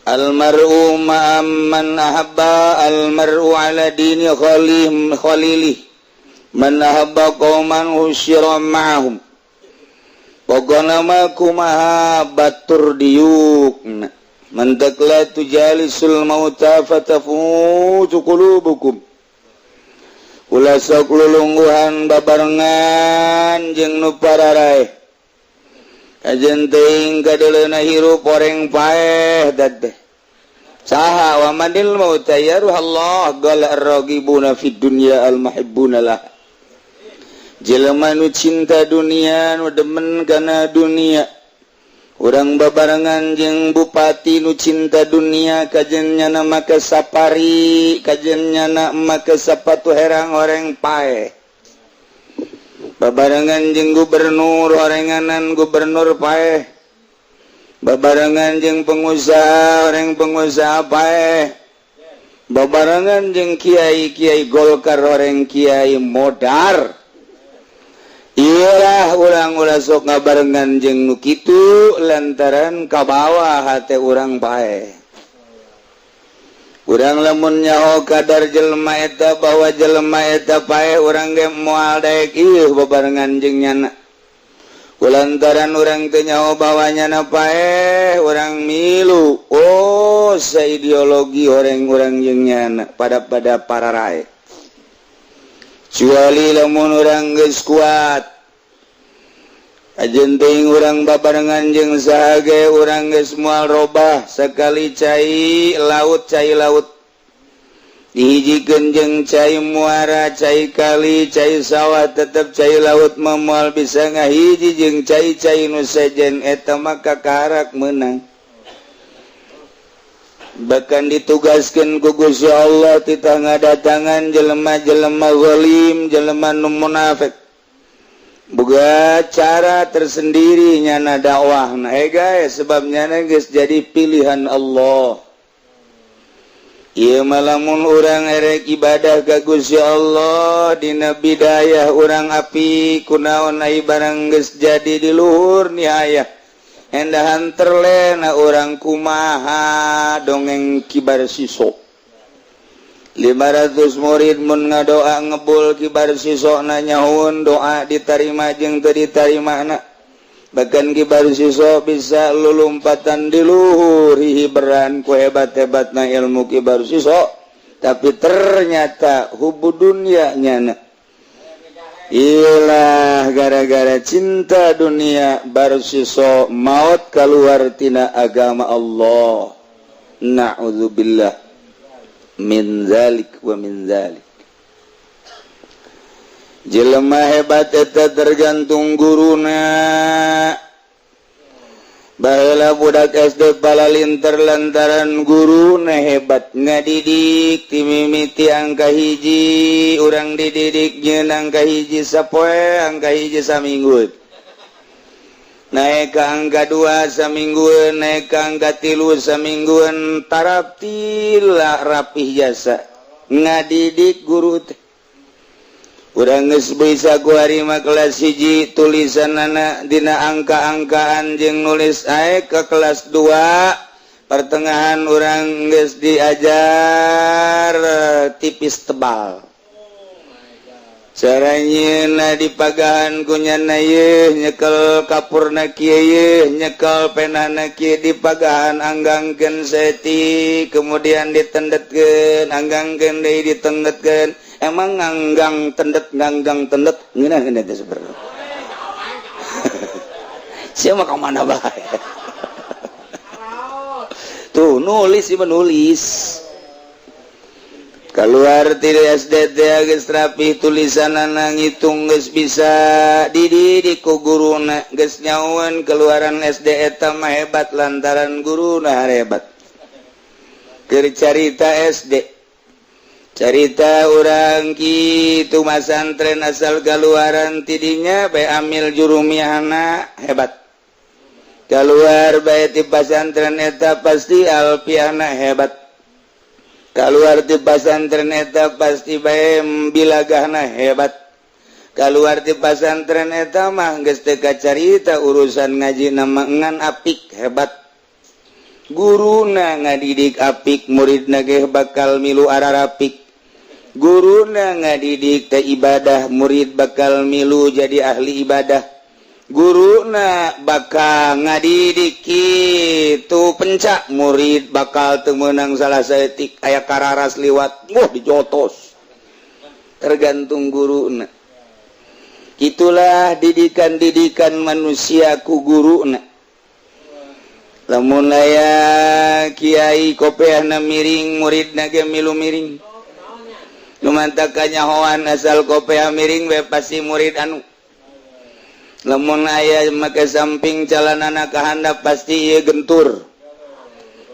Almar'u ma'amman ahabba, almar'u ala dini khalilih, man ahabba qauman husyira ma'ahum. Pokona mah kumaha batur diukna, mantak la tujalisul mauta fatafutu qulubukum. Ulah sok lulungguhan babarengan jeung nu pararaeh, kajen teuing kadeuleuna hirup oreng paeh teh saha wa manil mauta ya ruh Allah qala ar-raghibuna fid dunya al muhibbuna lah. Jelema nu cinta dunia, nu demen kana dunia, urang babarengan jeung bupati nu cinta dunia, kajen nyana make safari, kajen nyana make sapatu herang oreng paeh. Babarengan jeung gubernur, orenganan gubernur paeh. Babarengan jeung pengusaha, orang pengusaha paeh. Babarengan jeung kiai-kiai Golkar, orang kiai modar. Iyalah, urang ulah sok ngabarengan jeung nu kitu, lantaran kabawa hate urang paeh. Urang lamun nyaho kadar jelema eta, bahwa jelema eta paeh, urang ge moal daek ieu babarengan jeung nyana, lantaran urang teu nyaho bahwa nyana paeh. Urang milu, oh, seideologi orang-orang jeung nyana pada pada para rae, kecuali lamun urang geus kuat. Ajen teuing urang babarengan jeung saha ge, urang geus moal robah. Sekali cai laut, cai laut dihijikeun jeung cai muara, cai kali, cai sawah, tetep cai laut moal bisa ngahiji jeung cai-cai nu sejen. Eta maka karak menang, bahkan ditugaskan ku Gusti Allah titah ngadatangan jelema-jelema zalim, jelema nu munafik. Boga cara tersendiri nyana dakwah. Nah, guys, sebabnya geus jadi pilihan Allah. Ieu mah lamun urang erek ibadah ka Gusti Allah dina bidayah urang api, kunaon ai barang geus jadi di luhur nihayah endahan terlena urang kumaha. Dongeng Kibar Siso, 500 murid mun ngadoa ngebul. Kibar Siso nanyahun doa ditarima jeung teu ditarima na. Bahkan Kibar Siso bisa lulumpatan di luhur, hiberan ku hebat-hebat na ilmu Kibar Siso, tapi ternyata hubu dunia nyana. Ilah, gara-gara cinta dunia Barsiso maut keluar tina agama Allah. Na'udzubillah min zalik wa min zalik. Jelema hebat eta tergantung guruna. Baheula budak SD palalinter lantaran guruna hebat ngadidik. Timimiti angka 1, urang dididik nyeun angka 1 sapoe, angka 1 saminggu, naik ke angka 2 samingguan, naik ke angka 3 samingguan, taraptila rapih jasa ngadidik guru teh. Urang geus bisa kuari mah kelas 1 tulisan anak dina angka-angkaan jeung nulis ae. Ke kelas 2 pertengahan urang geus diajar tipis tebal, caranya dipagahan ku nyana ye, nyekel kapurna kieu ye, nyekel penana kieu, dipagahan anggangkeun seti, kemudian ditendetkeun, anggangkeun deui, ditendetkeun. Emang nganggang tendet, nganggang tendet ngeunah ngeunah teh sebenarnya. Sia mah ka mana bae tuh nulis sih, menulis keluar tidak SD teh geus rapi tulisan, ngitung geus bisa, dididik ku guruna geus nyahoan. Keluaran SD eta mah hebat lantaran guruna hebat. Keur carita SD, carita urang kitu, masantren asal keluaran tidinya bae amil jurumiyahna hebat, keluar bae ti pasantren eta pasti alfiahna hebat, keluar ti pasantren eta pasti bae bilagahna hebat. Keluar ti pasantren eta mah geus teu kacarita urusan ngaji nama, ngan apik, hebat. Guruna ngadidik apik, muridna ge bakal milu ararapik. Guruna ngadidik teh ibadah, murid bakal milu jadi ahli ibadah. Guruna bakal ngadidik itu pencak, murid bakal teu meunang salah saeutik. Aya kararas liwat, wah, dijotos. Tergantung guruna. Itulah didikan-didikan manusia ku guruna. Lamun aya kiai kopeahna miring, muridna ge milu miring. Nu matak kanyahoan, asal kopeah miring we pasti murid anu. Lamun aya make samping, calanana ka handap, pasti ieu gentur,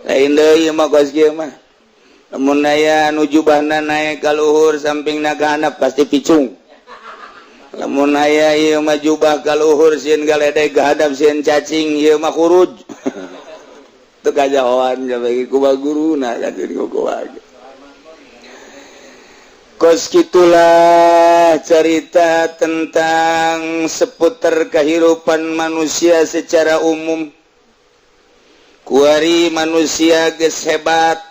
lain deui mah kos kieu mah. Lamun aya nu jubahna naik ka luhur, sampingna ka handap, pasti picung. Lamun aya ieu mah jubah ka luhur, sieun galedeg ka hadap, sieun cacing, ieu mah khuruj. Teu kajahoan sampai ku guruna kan jadi. Kos gitulah cerita tentang seputar kehidupan manusia secara umum. Kuari manusia geus hebat,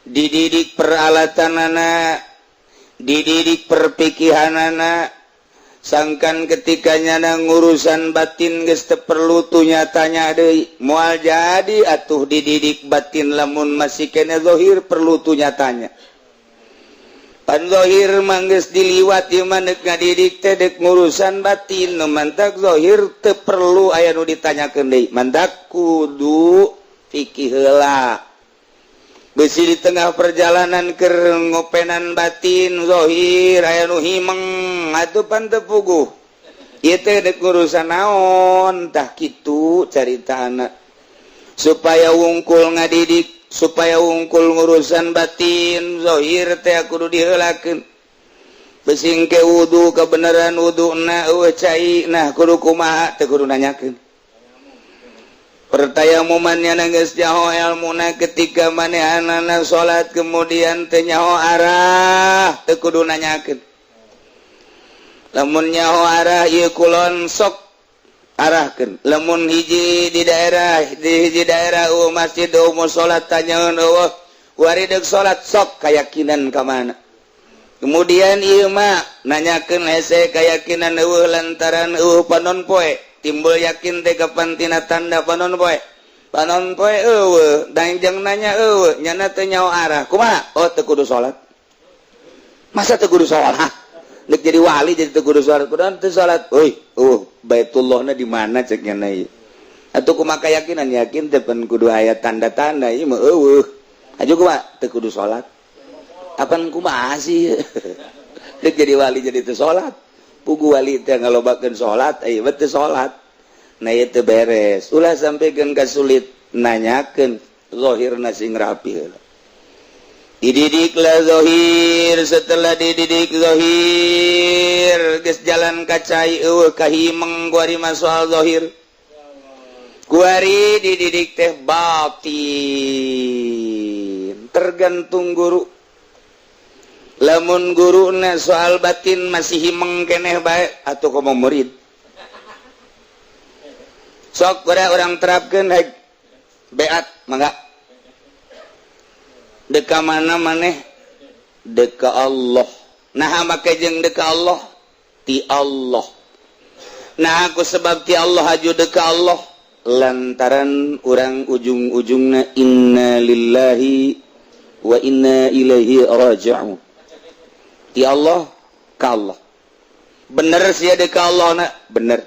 dididik peralatan anak, dididik perpikihan anak, sangkan ketikanya ngurusan batin geus teu perlu tuh nyatanya deui. Moal jadi atuh dididik batin lamun masih kene zahir perlu tuh nyatanya. Pan zahir mah geus diliwat ieu mah, deuk ngadidik teh deuk ngurusan batin. Nu mantak zahir teu perlu aya nu ditanyakeun deui, mantak kudu fikih heula, besi di tengah perjalanan keur ngopenan batin zahir aya nu himeng atuh, pan teu puguh ieu teh deuk ngurusan naon. Tah, kitu carita anak supaya wungkul ngadidik, supaya wungkul ngurusan batin, zahir teh kudu diheulakeun. Besing ke wudu, kebenaran wudu na eueuh cai, nah kudu kumaha? Teu kudu nanyakeun. Pertayamumannya geus nyaho ilmuna, ketika manehanana salat kemudian teu nyaho arah, teu kudu nanyakeun. Lamun nyaho arah ieu kulon, sok arahkeun. Lamun hiji di daerah, di hiji daerah eueuh masjid, eueuh musala, tanyaeun eueuh, wari deuk salat sok keyakinan ka mana. Kemudian ieu mah nanyakeun hese, keyakinan eueuh lantaran eueuh panon poe. Timbul yakin teh kapan? Tina tanda panon poe. Panon poe eueuh dan jang nanya eueuh, nyana teu nyaho arah, kumaha? Oh, teu kudu salat. Masa teu kudu salat? Dek jadi wali jadi teu kudu salat, kudu teu salat. Euy, oh, Baitullahna di mana cek nyana ieu? Atuh kumaha keyakinan? Yakin teh pan kudu aya tanda-tanda, ieu mah eueuh. Aju kumaha? Teu kudu salat. Apan kumaha sih? Dek jadi wali jadi teu salat. Pugu wali teh ngalobakeun salat, aya mah teu salat. Nah, ieu teu beres. Ulah sampaikeun ka sulit nanyakeun, zahirna sing rapi heula. Dididiklah zahir, setelah dididik zahir geus jalan ka cai, eueuh kahimeng kuari mah soal zahir. Kuari dididik teh batin, tergantung guru. Lamun guruna soal batin masih himeng keneh bae atuh, komo murid. Sok urang terapkeun, hek beat mangga. Deka mana maneh? Deka Allah. Nah, make jeung deka Allah, ti Allah. Nah, aku sebab ti Allah haju deka Allah lantaran urang ujung-ujungna inna lillahi wa inna ilaihi raji'un, ti Allah ka Allah. Bener sih deka Allah na? Bener.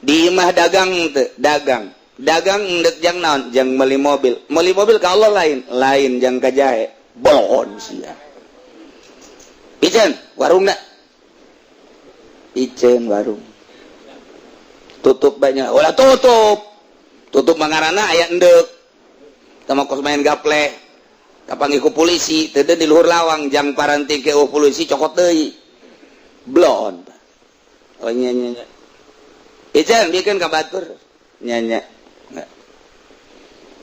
Di imah dagang teu? Dagang. Dagang ndek jang naon? Jang beli mobil. Beli mobil ke Allah lain lain, jang ka jahe bohon sia. Piceun warungna, piceun warung, tutup banyak. Ulah tutup, tutup mangarana aya endek sama kos main gaple, kapanggih ku polisi teu di luhur lawang, jang paranti ke polisi cokot deui blon. Oh, nya nya nya, piceun bikin ka batur nya nya.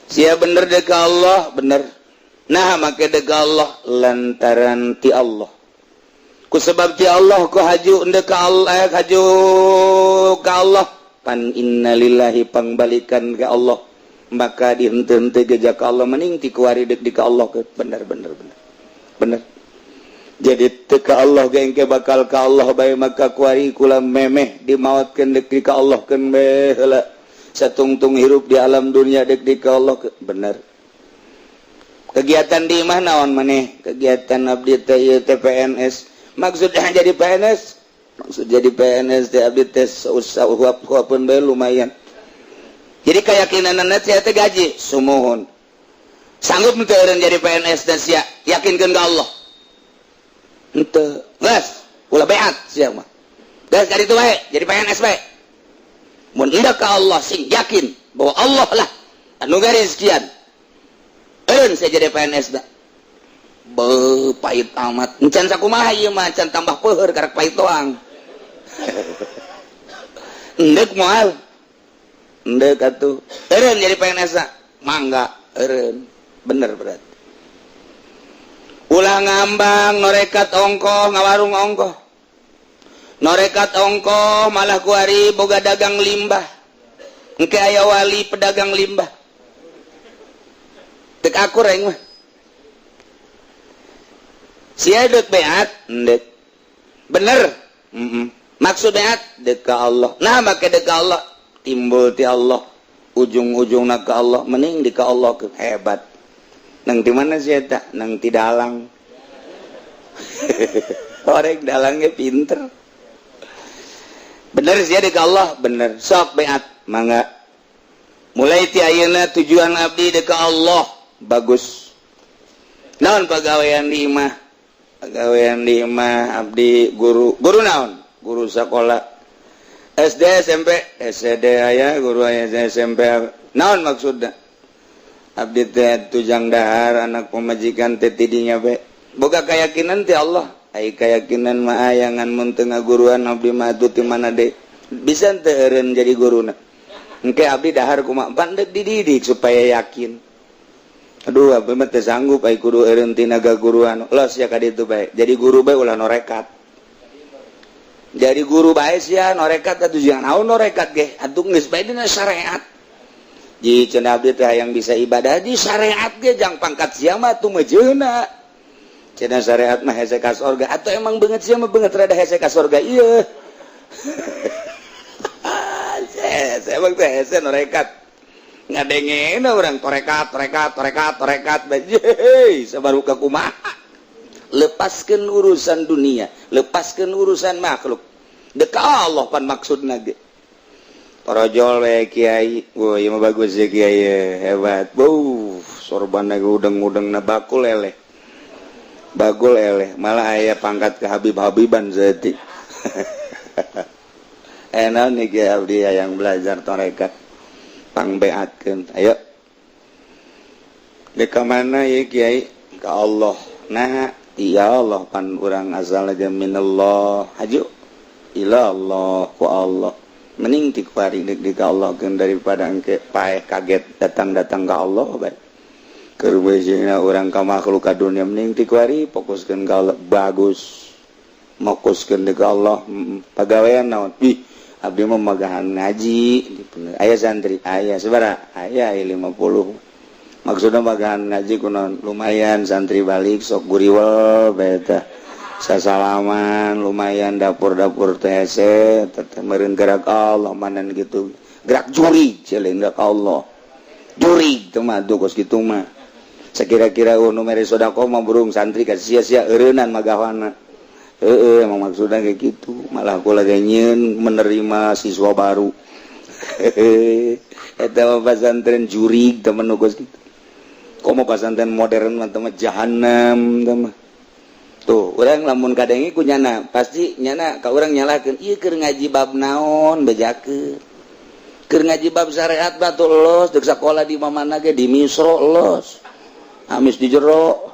Sia bener dek Allah? Bener. Nah, make dek Allah lantaran ti Allah. Ku sebab ti Allah ku haju ndek ka Allah, haju ka Allah, pan innalillahi, pangbalikan ke Allah, maka dihenteu-henteu geja ka Allah, mending ti kuari dek di ka Allah ke. Bener, bener, bener, bener. Jadi teu ka Allah ge engke bakal ka Allah bae. Maka kuari kula memeh dimaotkeun dek di ka Allah keun bae heula, satungtung hirup di alam dunia dek di ka Allah ke. Bener. Kegiatan di mana naon maneh? Kegiatan abdi teh ieu teh PNS. Maksudnya jadi PNS, maksud jadi PNS teh abdi teh usaha huap-huapeun bae lumayan. Jadi keyakinan sia teh gaji sumuhun. Sanggup teu eureun jadi PNS dan sia yakinkeun ka Allah? Henteu. Geus ulah beat sia mah, geus jadi itu bae, jadi PNS bae. Mun hendak ka Allah sing yakin bahwa Allah lah anu garis sekian, eureun saya jadi PNS da. Be, pahit amat. Encan sakumaha ieu mah, can tambah peuheur, karak pahit doang. Endek moal, endek atuh. Eureun jadi PNS, mangga eureun. Bener berarti. Ulah ngambang, norekat ongkoh, ngawarung ongkoh. Norekat ongkoh, malah kuari boga dagang limbah. Engke aya wali pedagang limbah. Tek akur aing mah. Sia dek beat, endek. Bener. Maksud beat dek ka Allah. Nah, make dek ka Allah. Timbul ti Allah. Ujung-ujungna ka Allah, mending di ka Allah ke hebat. Nang di mana sih eta? Nang ti dalang. Orang dalangnya pinter. Bener sih dek Allah, bener. Sok beat, mangga. Mulai ti ayeuna tujuan abdi dek ka Allah, bagus. Naon pagawean di imah? Pagawean di imah abdi guru. Guru naon? Guru sekolah. SD, SMP, SD aya, guru aya SMP. Naon maksudna? Abdi teh tujang dahar, anak pemajikan teh tidinya be. Boga keyakinan ti Allah. Ai keyakinan mah aya, ngan mun teu ngaguruan abdi mah atuh ti mana deui? Bisa teu eureun jadi guruna? Engke abdi dahar kumaha? Pandek dididik supaya yakin. Aduh, abdi mah teu sanggup ai kudu eureun tina gaguruan. Los ya ka ditu bae. Jadi guru bae, ulah norekat. Jadi guru bae sia norekat atuh, jangan naon norekat ge. Atuh geus bae dina syariat. Ji cenah abdi teh hayang bisa ibadah di syariat ge, jang pangkat sia mah atuh mejeuna. Cenah syariat mah hese ka sorga, atau emang beungeut sia mah beungeut rada hese ka sorga ieu. Saya emang teh hese norekat. Ngadengena orang torekat, torekat, torekat, torekat, bae sabaru ka kumaha. Lepaskan urusan dunia, lepaskan urusan makhluk. Dek Allah pan maksudna ge. Torojol we kiai. Wah, ieu mah bagus ya kiai, hebat. Beuh, sorban udeng-udeng na bakul eleh. Bagul eleh, malah aya pangkat ke Habib-habiban zati. Enak nih kiai, abdi yang belajar torekat. Pangbeatkeun. Ayo. Dek ka mana ya kiai? Ka Allah. Nah, iya Allah pan urang asal aja minallah. Haju ila Allah ku Allah. Mending ti kuari dek di ka Allah keun daripada engke paeh kaget datang-datang ka Allah bae. Keur beusina urang ka makhluk ka dunia, mending ti kuari fokuskeun ka Allah. Bagus. Fokuskeun di ka Allah. Pagawean naon? Ih, abdi mah magahan ngaji. Aya santri, aya sabaraha? Aya 50. Maksudna magahan ngaji kunaon? Lumayan santri balik sok guriwel bae tah. Sasalaman lumayan, dapur-dapur teh hese teh meureun gerak Allah manan gitu. Gerak jurig lain gerak Allah. Jurig teh mah tuh kos kitu mah. Sakira-kira nu mere sedekah mah burung santri ka sia-sia eureunnan magawana. Heeh, emang maksudnya kayak gitu. Malah aku lagi nyieun menerima siswa baru. Eta mah pesantren jurig temen nu kos kitu. Komo pesantren modern mah teh mah jahanam teh mah. Tuh, urang lamun kadengi ku nyana, pasti nyana ka urang nyalahkeun, ieu keur ngaji bab naon bejakeun. Keur ngaji bab syariat batu los, dek sakola di mana ge, di Misro los. Amis di jero.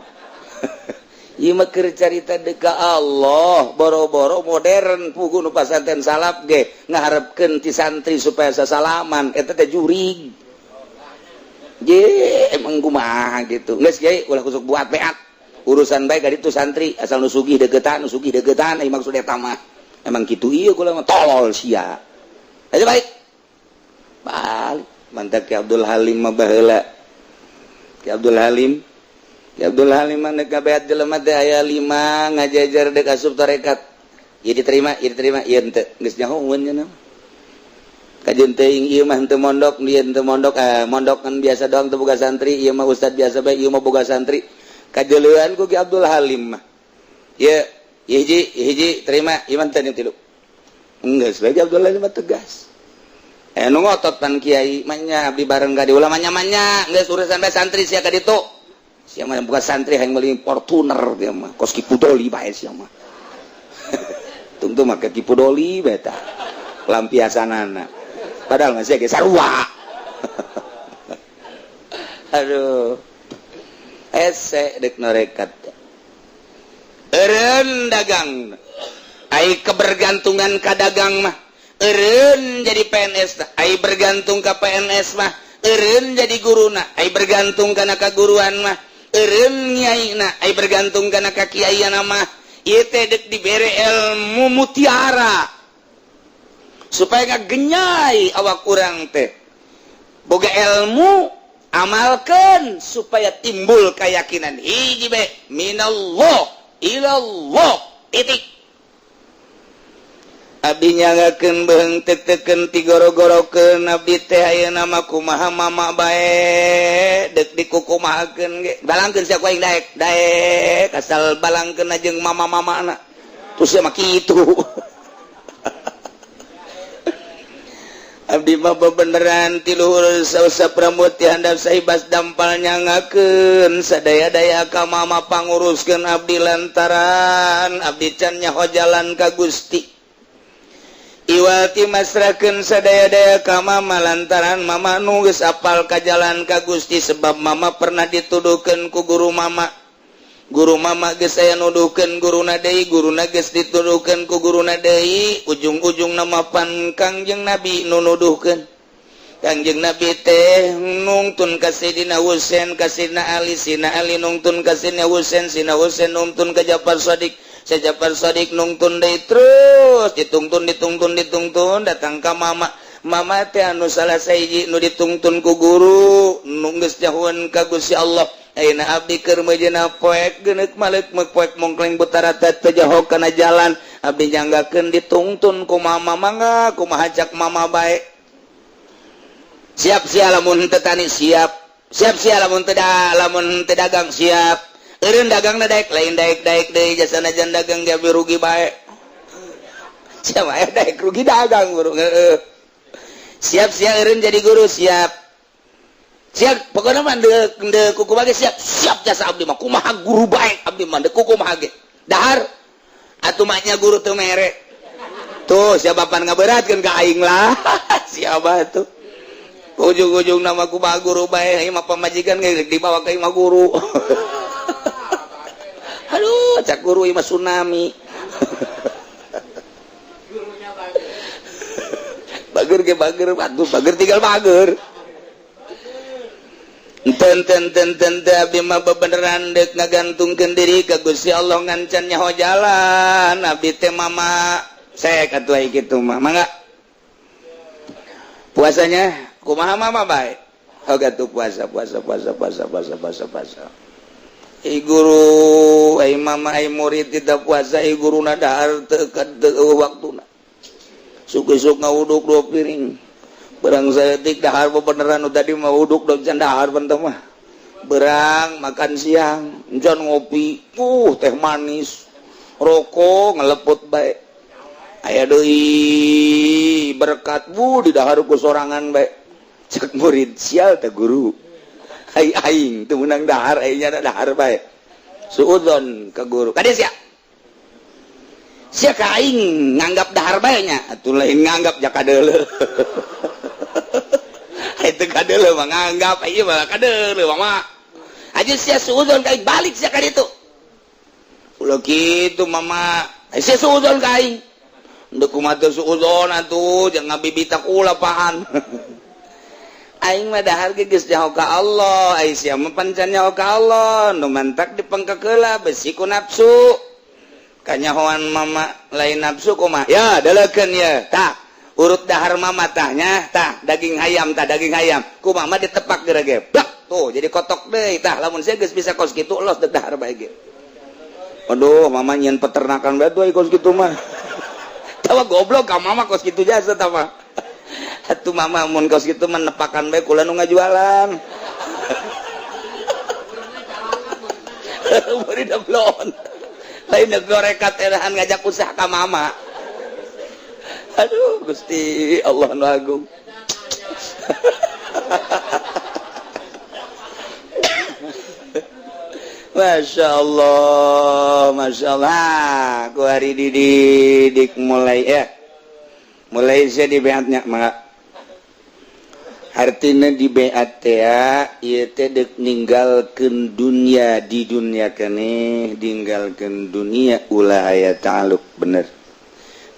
Ieu mah keur carita dek ka Allah, boro-boro modern pugu nu pasantren salaf ge ngaharepkeun ti santri supaya sasalaman, eta teh jurig. Je, emang kumaha gitu. Geus kiai, ulah kusuk buat beat. Urusan baik itu santri asal nu sugih deketan, nu sugih deketan, ai maksud eta mah emang kitu ieu kula mah tolol sia. Aja balik balik. Mantap Ki Abdul Halim mah baheula. Ki Abdul Halim, Ki Abdul Halim mah nek kabeat jelema teh aya 5 ngajajar dek asup tarekat. Ieu diterima, ieu diterima, ieu henteu. Geus nyahoeun nya kajeun teuing ieu mah henteu mondok, ieu henteu mondok, mondok kan biasa doang teu boga santri, ieu mah ustad biasa bae, ieu mah boga santri. Kajelean ku Ki Abdul Halim mah. Ieu hiji, hiji terima, ieu mah teu tilu. Enggak, sebagai Abdul Halim mah tegas. Eh, nu ngotot pan kiai mah nya abdi bareng ka diulah manya-manya, geus urusan bae santri sia ka ditu. Sia mah bukan santri hayang meuli Fortuner dia mah, kos Ki Pudoli bae sia mah. Tungtu make Ki Pudoli bae tah. Lampiasanana. Padahal masih ge sarua. Aduh. Ese dek norekat. Eureun dagang. Ai kebergantungan ka dagang mah eureun jadi PNS. Ai bergantung ka PNS mah eureun jadi guruna. Ai bergantung kana kaguruan mah eureun nyaina. Ai bergantung kana kakiaian mah ieu teh deuk dibere ilmu mutiara supaya ngagenyai awak urang teh. Boga ilmu, amalkan supaya timbul keyakinan hiji be, minallah ilallah, titik. Abdi nyangakeun beung teteken tigoro-gorokeun abdi teh ayeuna mah kumaha mama bae deuk dikukumahakeun ge balangkeun sia ku aing, daek daek asal balangkeun jeung mama-mamana terus sia mah kitu. Abdi mah bebeneran ti luhur sausap rambut ti handap saibas dampal nyangakeun sadaya-daya ka mama panguruskeun abdi lantaran abdi can nyaho jalan ka Gusti. Iwati masrahkeun sadaya-daya ka mama lantaran mama nu geus apal ka jalan ka Gusti, sebab mama pernah dituduhkeun ku guru mama. Guru mama geus aya nuduhkeun guruna deui, guruna geus dituduhkeun ku guruna deui, ujung-ujung nama pan Kangjeng Nabi nu nuduhkeun. Kangjeng Nabi teh nungtun ka Sayyidina Husain, ka Sayyidina Ali, Sayyidina Ali nungtun ka Sayyidina Husain, Sayyidina Husain nungtun ka Ja'far Shadiq, Ja'far Shadiq nungtun deui, terus ditungtun ditungtun ditungtun datang ka mama. Mama teh anu salah sahiji nu ditungtun ku guru nu geus nyahoeun ka Gusti Allah. Ayeuna abdi keur meujeuhna poek geuneuk maleuk meuk poek mongkleng butarata teu jaho kana jalan, abdi nyanggakeun ditungtun ku mama. Mangga kumaha cak mama bae, siap sia lamun teu tani, siap siap sia lamun teu lamun teu dagang, siap. Eureun dagangna daek lain daek daek deui, jasana jan dagang ge rugi bae. Siapa aya daek rugi dagang guru. Siap sia eureun jadi guru, siap siap. Pokoknya mah deuk kuku bage siap siap jasa abdi mah kumaha guru bae, abdi mah deuk kuku mah ge dahar atuh maknya guru teu mere tuh siapa pan ngaberatkeun ka aing lah. Siapa tuh ujung-ujung nama kumaha guru bae, ieu mah pamajikan ge dibawa ka imah guru. Aduh, cak guru ieu mah tsunami. Bager ge bager atuh, bager tinggal bager. Ten ten ten ten abdi mah bebeneran deuk ngagantungkeun diri ka Gusti Allah ngancan nyaho jalan abdi teh mama sek atuh ai kitu mah. Mangga puasanya kumaha mama bae hoga tuh puasa puasa puasa puasa puasa puasa puasa. Ai guru, ai mama, ai murid tidak puasa, ai guruna dahar teu teu waktuna suk-suk ngawuduk 2 piring. Berang saeutik dahar bebeneran tadi mah uduk dong can dahar benteng mah. Berang makan siang, encan ngopi, teh manis, rokok ngeleput bae. Aya deui berkat bu di dahar ku sorangan bae. Cek murid sial teh guru. Ai aing teu meunang dahar, ai nya dahar bae. Suudzon ka guru. Kade sia? Sia ka aing nganggap dahar bae nya, atuh lain nganggap jaka deuleu. Itu kadeuleu mah nganggap, ieu mah kadeuleu mah. Aja sia suudzon ka aing, balik sia ka ditu. Ulah kitu mama. Sia suudzon ka aing. Deuk kumaha teu suudzon atuh, jangan ngabibita kula paan. Aing mah dahar ge geus nyaho ka Allah, ai sia mah pancan nyaho ka Allah, nu mantak dipengkekeula besi ku nafsu. Kanyahoan mama lain nafsu kumaha? Ya, delekeun ye. Tah, urut dahar mama tahnya, tah daging hayam, tah daging hayam. Ku mama ditepak gerege. Bak, tuh jadi kotok deui. Tah lamun sia geus bisa kos kitu los deuk dahar bae ge. Aduh, mama nyieun peternakan bae tuh kos kitu mah. Tawa goblok ka mama kos kitu jasa tah mah. Atuh mama mun kos kitu mah nepakan bae kula nu ngajualan. Bari dablon. Lain gorekat erahan ngajak usaha ka mama. Aduh Gusti Allah nu agung. Masya Allah, Masya Allah. Ku hari dididik mulai ya, mulai saya di beatnya maka artinya di beat ya, ieu teh deuk ninggalkeun dunia di dunia keneh, ninggalkeun dunia ulah aya ta'aluk bener.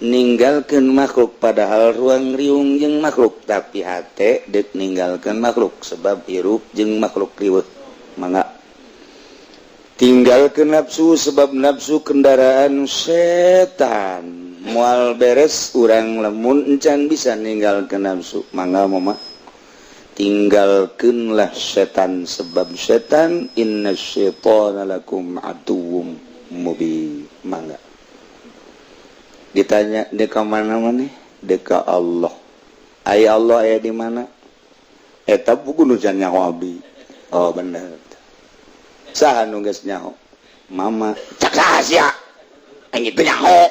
Ninggalkeun makhluk, padahal ruang riung jeung makhluk, tapi hate dek ninggalkeun makhluk sebab hirup jeung makhluk riweuh. Mangga tinggalkeun nafsu, sebab nafsu kendaraan setan. Moal beres urang lamun encan bisa ninggalkeun nafsu. Mangga, Mama, tinggalkeunlah setan, sebab setan, inna syaitana lakum aduwwum mubin. Mangga ditanya, "Deka mana maneh?" "Deka Allah." "Aya Allah aya di mana?" "Eta buku nu can nyaho abdi." "Oh, bener. Saha nu geus nyaho?" "Mama." "Cak saha sia? Aing itu nyaho."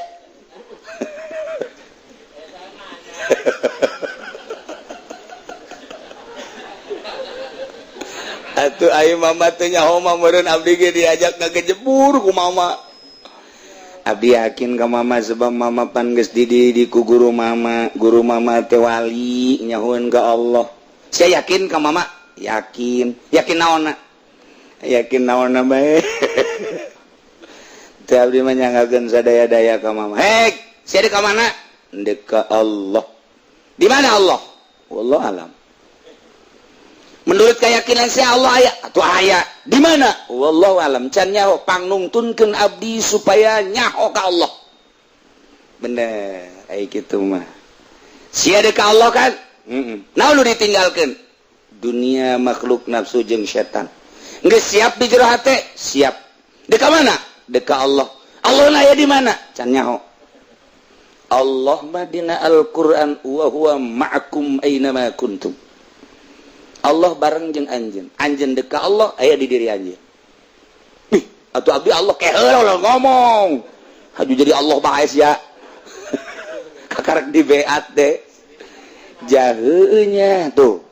Atuh ayo mama teh nyaho mah meureun abdi ge diajak ngagejebur ku mama. Abdi yakin ka mama, sebab mama pan geus dididik ku guru mama. Guru mama teh wali, nyahoeun ka Allah. Saya yakin ka mama. Yakin. Yakin naonna? Yakin naonna bae. Teh abdi mah nyanggakeun sadaya-daya ka mama. Hek, sia ka mana? Ndek ka Allah. Di mana Allah? Wallahu alam. Menurut keyakinan saya Allah aya atau aya di mana? Wallahu alam. Can nyaho, pangnungtunkeun abdi supaya nyaho ka Allah. Bener, ai kitu mah. Sia deuk ka Allah kan? Heeh. Naon nu ditinggalkeun? Dunia, makhluk, nafsu jeung setan. Geus siap di jero hate? Siap. Deuk ka mana? Deuk ka Allah. Allah aya di mana? Can nyaho. Allah mah dina Al-Qur'an, wa huwa ma'akum aina ma kuntum. Allah bareng jeung anjeun. Anjeun deuk ka Allah, aya di diri anjeun. Ih, atuh abdi Allah keheula ngomong. Haju jadi Allah bae sia. Kakarek di beat deh. Jaheunya tuh.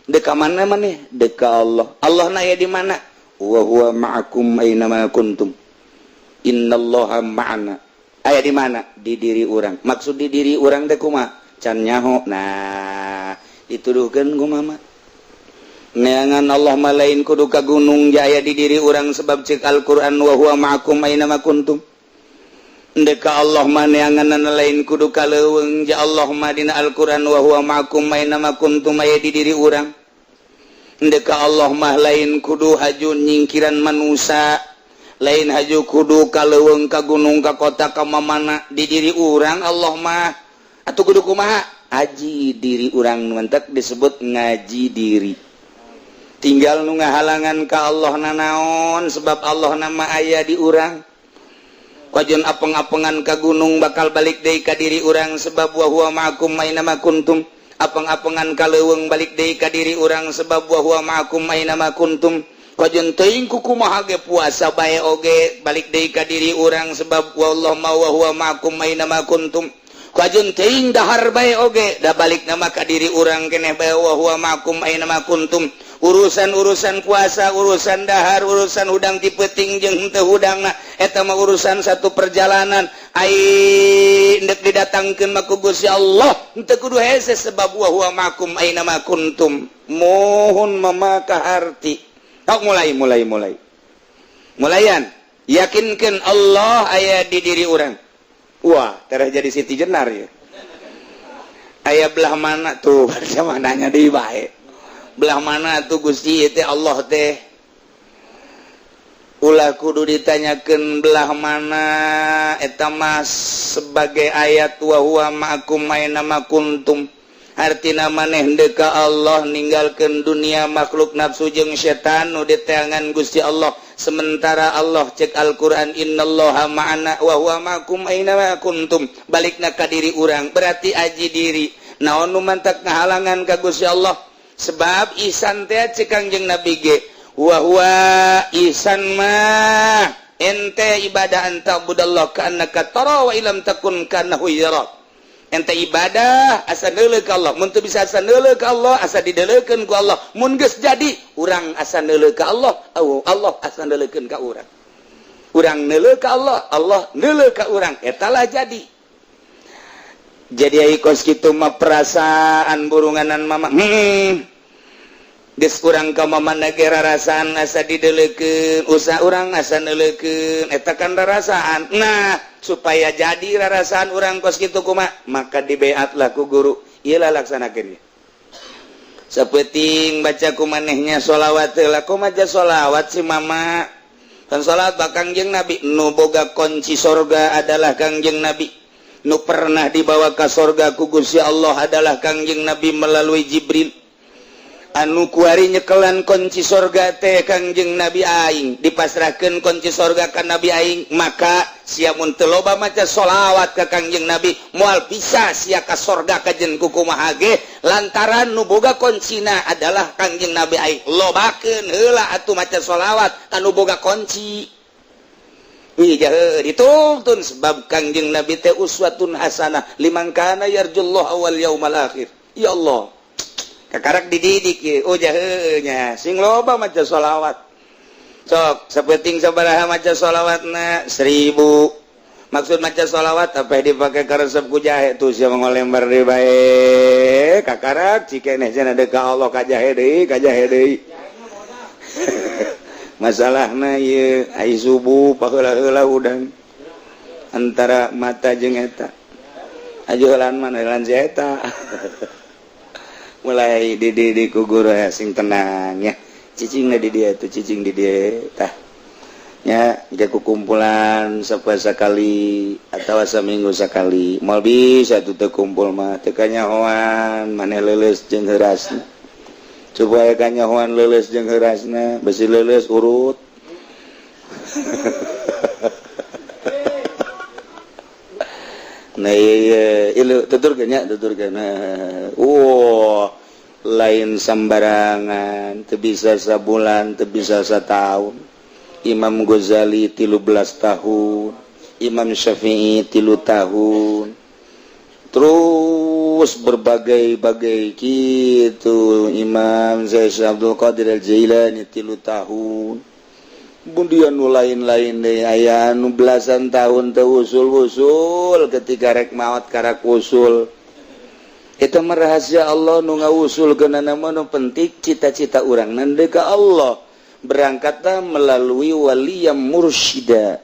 Deuk ka mana maneh? Deuk ka Allah. Allah na aya di mana? Wa huwa ma'akum aina ma kuntum. Innallaha ma'ana. Aya di mana? Di diri urang. Maksud di diri urang teh kumaha? Can nyaho. Nah, dituduhkeun ku mama. Neangan Allah mah lain kudu ka gunung, jaya di diri urang, sebab cek Al-Qur'an, wa huwa ma'akum aina ma kuntum. Ndek ka Allah mah neangan lain kudu ka leuweung, ja Allah mah dina Al-Qur'an, wa huwa ma'akum aina ma kuntum, aya di diri urang. Ndek ka Allah mah lain kudu haju nyingkiran manusia, lain haju kudu ka leuweung, ka gunung, ka kota, ka mamana, di diri urang Allah mah. Atuh kudu kumaha? Aji diri urang, mentek disebut ngaji diri. Tinggal nu ngahalangan ka Allah nanaon, sebab Allah nama aya di urang. Kajeun apeng-apengan ka gunung bakal balik deui ka diri urang, sebab wa huwa ma'akum aina ma kuntum. Apeng-apengan ka leuweung balik deui ka diri urang, sebab wa huwa ma'akum aina ma kuntum. Kajeun teuing kumaha ge puasa bae oge balik deui ka diri urang, sebab wallahu ma wa huwa ma'akum aina ma kuntum. Kajeun teuing dahar bae oge da balik nama ka diri urang keneh bae, wa huwa ma'akum aina ma kuntum. Urusan-urusan puasa, urusan dahar, urusan hudang ti peuting jeung henteu hudangna, eta mah urusan satu perjalanan. Ai ndek didatangkeun mah ku Gusti Allah henteu kudu hese, sebab wa huwa ma'akum aina ma kuntum. Mohon mama kaharti. Tok mulai mulai mulai. Mulayan yakinkeun Allah aya di diri urang. Wah, tereh jadi Siti Jenar ya. Aya belah mana tuh? Sama nanya deui bae. Belah mana tuh Gusti teh Allah teh? Ulah kudu ditanyakeun belah mana, eta mah sebagai ayat wa huwa ma'akum aina ma kuntum. Artina maneh deuk ka Allah, ninggalkeun dunia, makhluk, nafsu jeung setan nu diteangan Gusti Allah. Sementara Allah cek Al-Qur'an, innallaha ma'ana wa huwa ma'akum aina ma kuntum, balikna ka diri urang, berarti aji diri. Naon nu mantak ngahalangan ka Gusti Allah? Sebab ihsan teh cek Kangjeng Nabi ge, wa huwa ihsan mah ente ibadah anta budallah ka'annaka tara wa ilam takun ka'annahu yara. Ente ibadah asa neuleuh ka Allah, mun teu bisa asa neuleuh ka Allah, asa dideulekeun ku Allah. Mun geus jadi urang asa neuleuh ka Allah, Allah asa neuleukeun ka urang. Urang neuleuh ka Allah, Allah neuleuh ka urang, eta lah jadi. Jadi ai kos kitu mah perasaan burunganan mama. Geus urang ka mama ge rarasaan asa dideulekeun, usaha urang asa neuleukeun, eta kan rarasaan. Nah, Supaya jadi rarasaan urang kos kitu kumaha, maka dibeatlah ku guru, iyalah, laksanakeun. Sapenting baca ku manehnya sholawat lah. Ku maca sholawat si mama kan, sholawat ba Kangjeng Nabi. Nu boga kunci sorga adalah Kangjeng Nabi. Nu pernah dibawa ke sorga ku Gusti Allah adalah Kangjeng Nabi melalui Jibril. Anu kuari nyekelan kunci sorga teh Kangjeng Nabi aing. Dipasrahkan kunci sorga ka Nabi aing. Maka sia mun teu loba maca sholawat ka Kangjeng Nabi, moal bisa sia ka sorga kajen kukumaha ge, lantaran nu boga kuncina adalah Kangjeng Nabi aing. Lobakeun heula atuh maca sholawat ka nu boga kunci. Wih, dituntun sebab Kangjeng Nabi teh uswatun hasanah liman kana yarjullaha wal yaumal akhir. Ya Allah, kakarak dididik ye. Oh, jahenya sing loba maca sholawat. Sok sapenting sabaraha maca sholawatna? 1000. Maksud maca sholawat apa? Dipakai karesep ku jahe tuh. Siapa ngolembar deui bae, kakarak cikeneh cenah deuk ka Allah, ka jahe deui, ka jahe deui. Masalahna ieu ai subuh paheula-heula udang antara mata jeung eta ajulan mana lan si eta. Mulai dididik ku guru ya, sing tenang ya, cicing di dia tuh, cicing di dia tah nya. Ku kumpulan sapoe sakali atau seminggu sekali. Mau bisa tuh teu kumpul mah teu kanyahoan maneh leuleus jeung heurasna. Supaya kanyahoan leuleus jeung heurasna, besi leuleus urut. Nah iya, ilu tuturkeun nya, tuturkeun. Wah, lain sembarangan, teu bisa sabulan, teu bisa setahun. Imam Ghazali 13 tahun, Imam Syafi'i 3 tahun, terus berbagai-bagai gitu. Imam Zaid Abdul Qadir Al-Jailani 3 tahun. Kemudian nu lain-lain deh, aya nu belasan tahun teu usul-usul, ketika rek maot karak usul. Itu mah rahasia Allah nu ngawusul ke nama. Nu penting cita-cita urang nande ka Allah, berangkatlah melalui wali yang mursyida,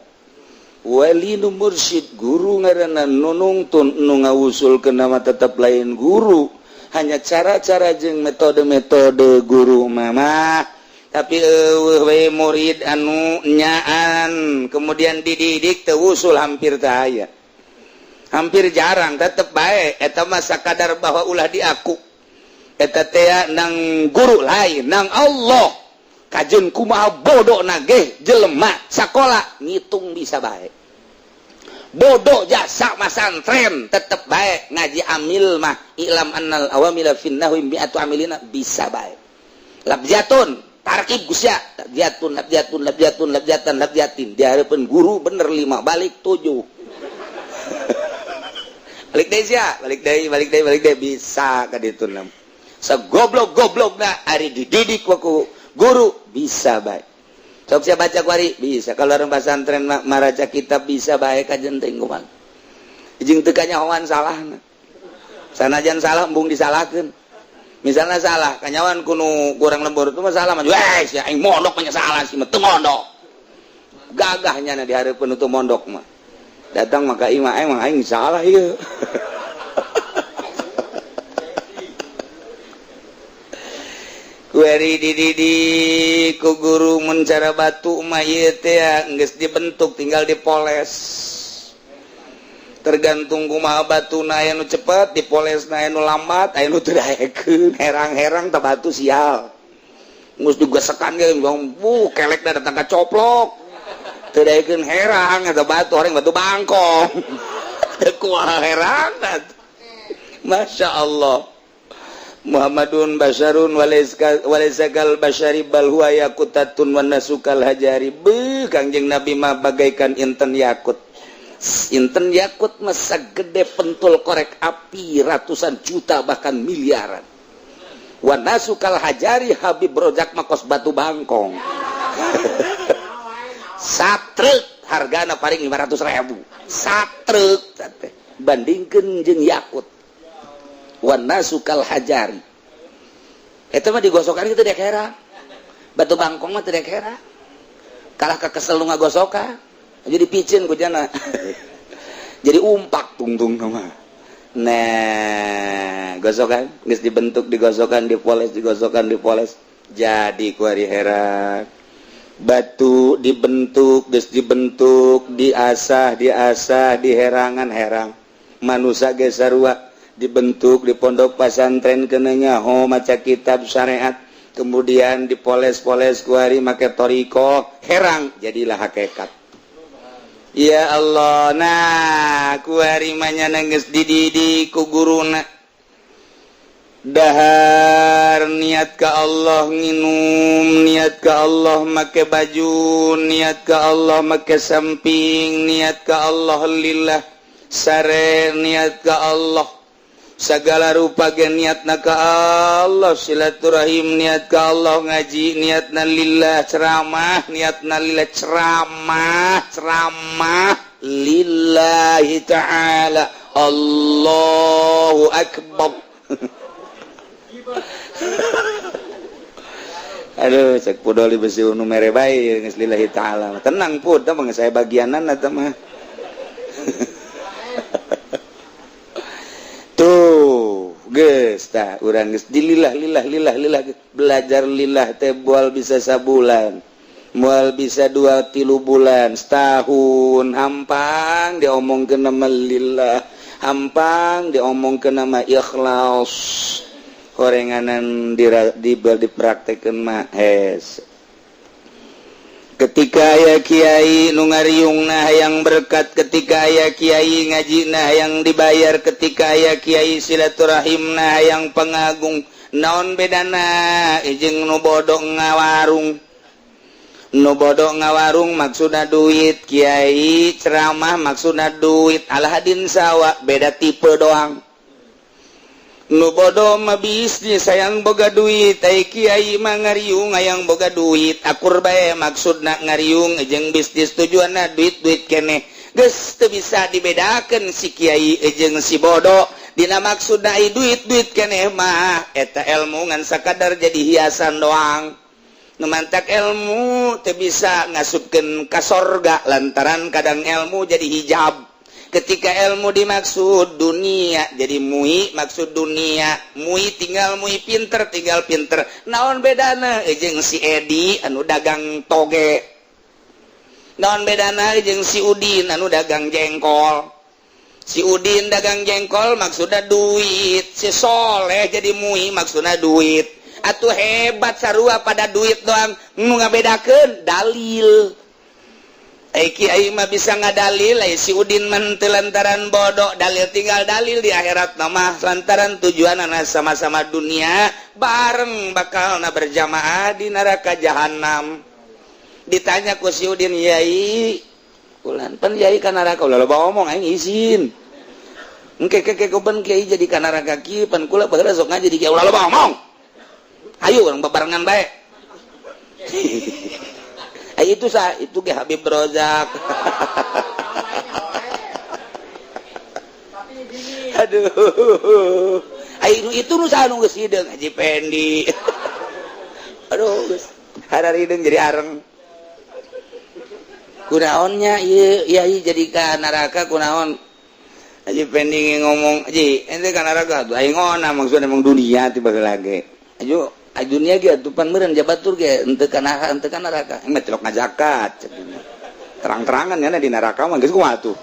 wali nu mursyid, guru ngaranna nu nungtun. Nu ngawusul ke nama tetap lain guru, hanya cara-cara jeung metode-metode guru mama. Tapi eueuh we murid anu nyaan kemudian dididik teu usul, hampir teu aya, hampir jarang. Tetep bae eta mah sakadar bahwa ulah diaku eta teh nang guru lain, nang Allah. Kajeun kumaha bodoh nage jelema sakola ngitung bisa bae, bodoh jasa masantren tetep bae ngaji amil mah, i'lam annal awamila finnahwi mi'atu amilina, bisa bae. Labjatun tarkib gusya, labjatun, labjatun, labjatun, labjatan, labjatin, di hadapan guru bener lima, balik tujuh, balik deui sia, balik deui, balik deui, balik deui, bisa ka ditu. Nam sagoblok goblokna ari dididik ku guru bisa bae. Sok sia baca kuari bisa. Kalau orang pesantren maraca kitab bisa bae kajen teh kumaha jeung teu kanyahoan salahna. Sanajan salah, embung disalahkeun. Misalnya salah kanyawan kuno kurang lembur itu mah salah mah, weh sia, aing mondok mah salah sih mah, teu mondok. Gagahnya na di hareupeun teu mondok mah datang maka imah emang aing salah ieu. Kuari dididik ku guru, mun cara batu mah ieu teh geus dibentuk, tinggal dipoles. Tergantung kumaha batuna, aya nu cepet dipoles, aya nu lambat, aya nu teu daekeun, herang-herang tah batu sial. Geus digesekan ge, bu kelekna datang ka coplok, teu daekeun, herang eta batu. Orang batu bangkong teu kumaha herang. Masya Allah. Muhammadun basyarun walaysa kal basyari bal huwa yaqutatun wan nasu kal hajari. Beuh, Kangjeng Nabi mah bagaikan inten yakut. Inten yakut mah sagede pentul korek api ratusan juta, bahkan miliaran. Wan nasu kal hajari, Habib Rojak mah kos batu bangkong. Satruk hargana paling 500 ribu satruk, bandingkeun jeung yakut. Wan nasu kal hajari, eta mah digosokan kitu dek herang. Batu bangkong mah teu dek herang, kalah ka kesel nu ngagosokan jadi picin ku jana. Jadi umpak tungtung mah. Nah, gosokan geus dibentuk, digosokan, dipoles, digosokan, dipoles, jadi kuari herang. Batu dibentuk, geus dibentuk, diasah, diasah, diherangan, herang. Manusia ge sarua, dibentuk di pondok pasantren, kenanya ho maca kitab syariat, kemudian dipoles-poles kuari make thoriqoh, herang, jadilah hakikat. Ya Allah. Nah, kuari mah geus dididik ku guruna, dahar niat ka Allah, nginum niat ka Allah, make baju niat ka Allah, make samping niat ka Allah, lillah, sare niat ka Allah, segala rupa ge niatna ka Allah, silaturahim niat ka Allah, ngaji niatna lillah, ceramah niatna lillah, ceramah ceramah lillahi ta'ala. Allahu akbar. Aduh, cek pudoli besi nu mere bae geus lillahi ta'ala. Tenang pud, tah saya bagianan eta mah. Tuh, geus tah urang geus dilillah lillah lillah lillah, belajar lillah teh moal bisa sabulan, moal bisa 2-3 bulan, setahun. Hampang diomongkeun nama lillah, hampang diomongkeun nama ikhlas, horenganan di dipraktekeun mah hes. Ketika aya kiai nu ngariung nah yang berkat, ketika aya kiai ngaji nah yang dibayar, ketika aya kiai silaturahim nah yang pengagung, naon bedana jeung nu bodoh ngawarung? Nu bodoh ngawarung maksudna duit, kiai ceramah maksudna duit. Alhadin sawa, beda tipe doang. Nu bodoh mah bisnis, hayang boga duit. Ai kiai mah ngariung hayang boga duit. Akur bae maksudna ngariung jeung bisnis, tujuanna duit, duit keneh. Geus teu bisa dibedakeun si kiai jeung si bodoh dina maksudna ai duit, duit keneh mah. Eta ilmu ngan sakadar jadi hiasan doang. Nu mantak ilmu teu bisa ngasupkeun ka sorga lantaran kadang ilmu jadi hijab. Ketika ilmu dimaksud dunia, jadi mui maksud dunia, mui tinggal mui, pinter tinggal pinter. Naon bedana jeung si Edi anu dagang toge? Naon bedana jeung si Udin anu dagang jengkol? Si Udin dagang jengkol maksudnya duit, si Soleh jadi mui maksudnya duit. Atuh hebat sarua, pada duit doang. Nu ngabedakeun dalil. Kiai mah bisa ngadalil, si Udin mah henteu lantaran bodoh. Dalil tinggal dalil di akhirat mah. Lantaran tujuan anak sama-sama dunia, bareng bakal na berjamaah di neraka jahanam. Ditanya ku si Udin, "Yai ulan pan yai ka neraka?" "Ulah loba omong, aing izin." "Engke ke ke ben kiai jadi ka neraka kieu, pan kula baheula sok ngaji di kiai." "Ulah loba omong, ayo urang babarengan bae." Eh, itu sah itu ge Habib Rozak. Aduh, ayo itu nu saha nu geus hideung? Haji Pendi. Aduh, geus hararideung jadi areng. Kunaonnya ieu yai jadi ka neraka kunaon? Haji Pendi ngomong, "Haji, ente ka neraka tuh aing ngona." Maksudna emang dunia tiba lagi ayo dunia ge atuh pan meureun jabatur ge henteu ka neraka, henteu ka neraka mah celok ngazakat. Terang-terangan nya di neraka mah geus kumaha tuh?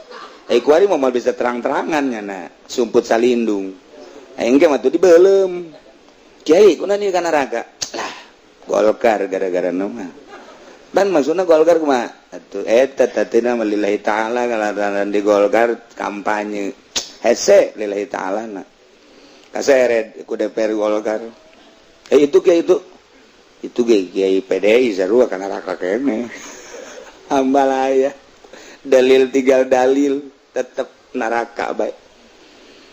Eh, kuari mah moal bisa terang-terangan nya, sumput salindung. Aing ge mah tuh dibeuleum. "Kiai, kunaon ieu ka neraka?" "Lah, Golkar gara-gara mah." Dan maksudna Golkar kumaha atuh? Eta tatina mah lillahi ta'ala, kalaran di Golkar kampanye hese lillahi ta'ala na kaseret ku DPR Golkar. Eh, itu kiai itu kiai kiai PDI sarua ka neraka kene. Hambalaya, dalil tinggal dalil, tetep neraka bae.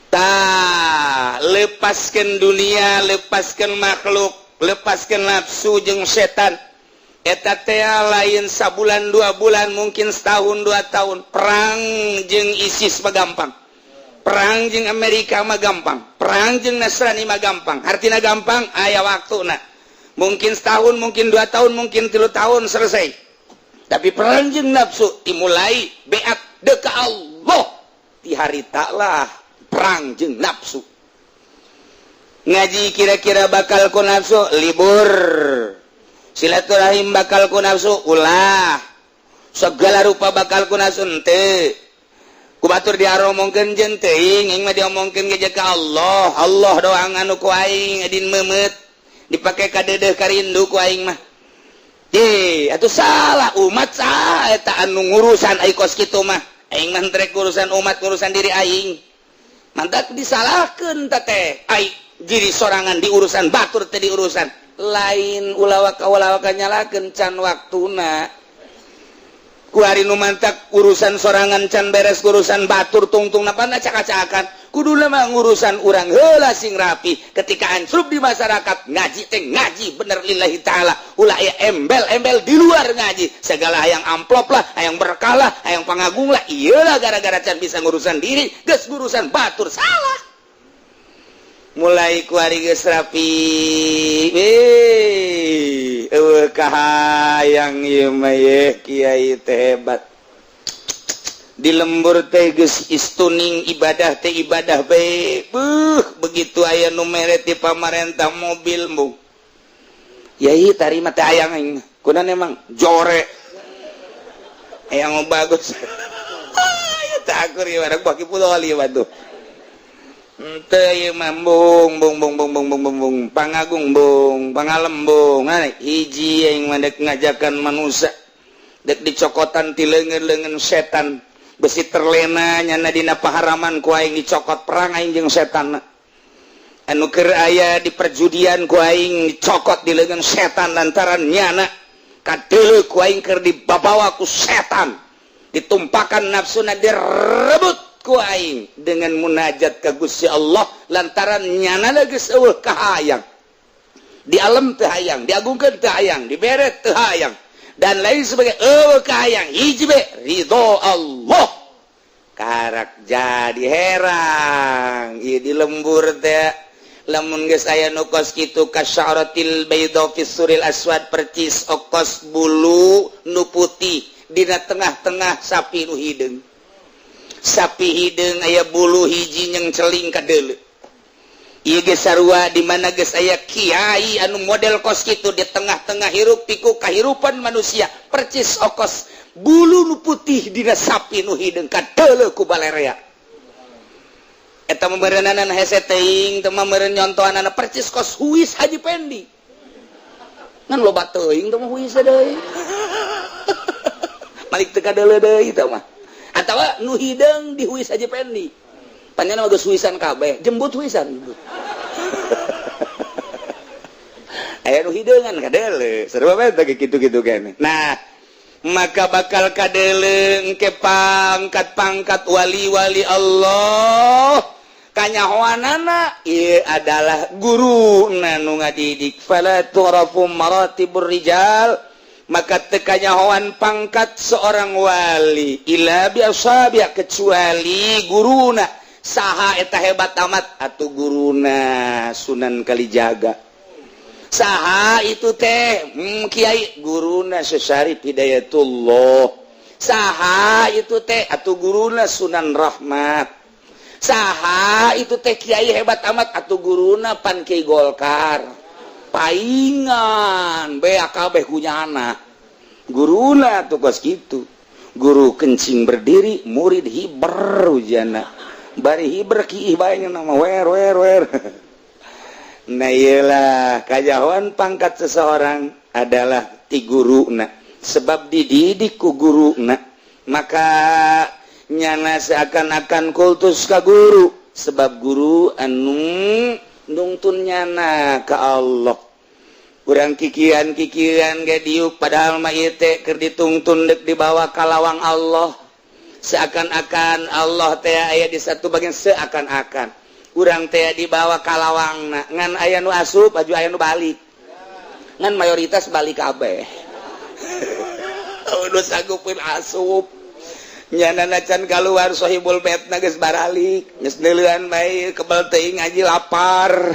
Tah, lepaskan dunia, lepaskan makhluk, lepaskan nafsu jeung setan. Eta teh lain sabulan 2 bulan, mungkin setahun 2 tahun. Perang jeung ISIS mah gampang, perang jeung Amerika mah gampang, perang jeung Nasrani mah gampang. Artinya gampang aya waktu. Nah, mungkin setahun, mungkin 2 tahun, mungkin 3 tahun selesai. Tapi perang jeung nafsu dimulai beat deka Allah. Ti harita lah perang jeung nafsu. Ngaji kira-kira bakal ku nafsu, libur. Silaturahim bakal ku nafsu, ulah. Segala rupa bakal ku nafsu, henteu. Ku batur diaromongkeun jeung teuing, aing mah diomongkeun ge ka Allah. Allah doang anu ku aing edin meumeut dipake kadeudeuh karindu ku aing mah. Ye, atuh salah umat saha eta anu ngurusan ai kos kitu mah? Aing mah rek urusan umat, urusan diri aing. Mantak disalahkeun teh ai diri sorangan di urusan batur teh, di urusan lain. Ulah waka nyalahkeun, can waktuna. Kuari nu mantak urusan sorangan can beres, urusan batur tungtung napa cak-cakan. Kudu mah ngurusan urang heula sing rapi. Ketika ansrup di masyarakat, ngaji teh ngaji bener lillahi ta'ala, ulah aya embel-embel di luar ngaji, segala hayang amplop lah, hayang berkah lah, hayang pangagung lah. Iyalah, gara-gara can bisa ngurusan diri geus ngurusan batur, salah. Mulai kuari geus rapi, eh eueuh kahayang ieu mah ye, kiai teh hebat di lembur teh geus istuning ibadah teh ibadah bae. Beuh, begitu aya nu mere ti pamarentah mobil, embung yai tarima teh hayang aing kunan emang jore yang bagus ya takur ya anak baki pulau ieu tuh. Ente ieu mah bung bung bung bung bung bung bung bung pangagung bung pangalembung. Nah, hiji yang mandek ngajakan manusia dek dicokotan ti leungeun-leungeun setan, besi terlena nyana dina paharaman ku aing dicokot, perang aing jeung setan. Anu keur aya di perjudian ku aing dicokot di leungeun setan, lantaran nyana kadeuleu ku aing keur dibabawa ku setan, ditumpakan nafsuna, direbut ku aing dengan munajat ka Gusti Allah, lantaran nyana geus eueuh kahayang di alam teu hayang, diagungkeun teu hayang, dibere teu hayang, dan lain sebagai eueuh kahayang. Hiji be, ridho Allah. Karak jadi herang ieu di lembur teh lamun geus aya nu kos kitu, kasyaratil bayda fi suril aswad, percis okos bulu nu putih dina tengah-tengah sapi nu hideung. Sapi hideung aya bulu hiji nyeng celing kadeuleu. Ieu geus sarua di mana geus aya kiai anu model kos kitu di tengah-tengah hiruk pikuk kahirupan manusia, percis okos bulu nu putih dina sapi nu hideung, kadeuleu ku balerea. Eta meureunanan hese teuing teu mah, meureun nyontohanana percis kos huis Haji Pendi, ngan loba teuing teu mah huis deui, malik teu kadeuleu deui teu mah. Atawa nu hideung di huis Haji Pendi, panjang mah geus huisan kabeh, jembut huisan jembut. Aya nu hideungan kadeuleu, sarua bae teh kitu-kitu keneh. Nah, maka bakal kadeuleu engke pangkat-pangkat wali-wali Allah, kanyahoanana ieu adalah guru nu ngadidik. Fala tu'rafu maratibur rijal, maka teu kanyahoan pangkat seorang wali, illa bi ashabi, kecuali guruna. Saha eta hebat amat? Atuh guruna Sunan Kalijaga. Saha itu teh kiai? Guruna Syarif Hidayatullah. Saha itu teh? Atuh guruna Sunan Rahmat. Saha itu teh kiai hebat amat? Atuh guruna pan Kiai Golkar, paingan BAKB kunyana guruna tuh kos gitu. Guru kencing berdiri, murid hiber ujana, bari hiber kiih bae nama wer wer wer. Nah, iyalah, kajahoan pangkat seseorang adalah ti guruna, sebab dididik ku guruna, maka nyana seakan-akan kultus ka guru, sebab guru anu nungtun nyana ka Allah. Kurang kikian-kikian ge diuk, padahal mah ieu teh keur ditungtun dek dibawa ka lawang Allah. Seakan-akan Allah teh aya di satu bagian, seakan-akan urang teh dibawa ka lawangna, ngan aya nu asup baju, aya nu balik, ngan mayoritas balik kabeh. Udah sanggupin asup, nyana can keluar sohibul bait na geus baralik, geus neuleuan bae, kebel teuing ngaji, lapar,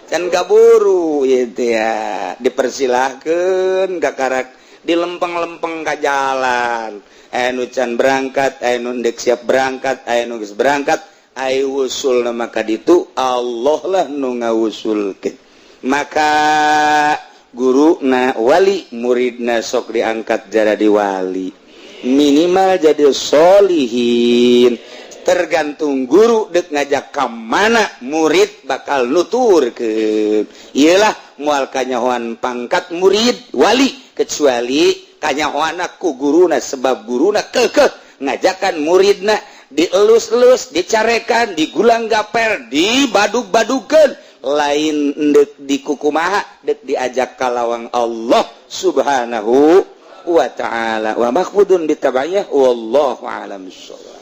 can kaburu ieu teh ya. Dipersilahkeun kakarak. Dilempeng-lempeng ka jalan, aya nu can berangkat, aya nu ndek siap berangkat, aya nu geus berangkat. Aya wusul, maka ditu Allah lah nu ngawusulkeun. Maka guru na wali, muridna sok diangkat jadi wali, minimal jadi solihin. Tergantung guru dek ngajak ke mana, murid bakal nutur ke iyalah. Mual kanyahoan pangkat murid wali kecuali kanyahoan ku guruna, sebab guruna kekeh ngajakan muridna, dielus-elus, dicarekan, digulang gaper, dibadug-badugan, lain dek dikukumaha, dek diajak kalawang Allah Subhanahu wa ta'ala. Wa makhfudun bitabayah, wallahu a'lam bissawab.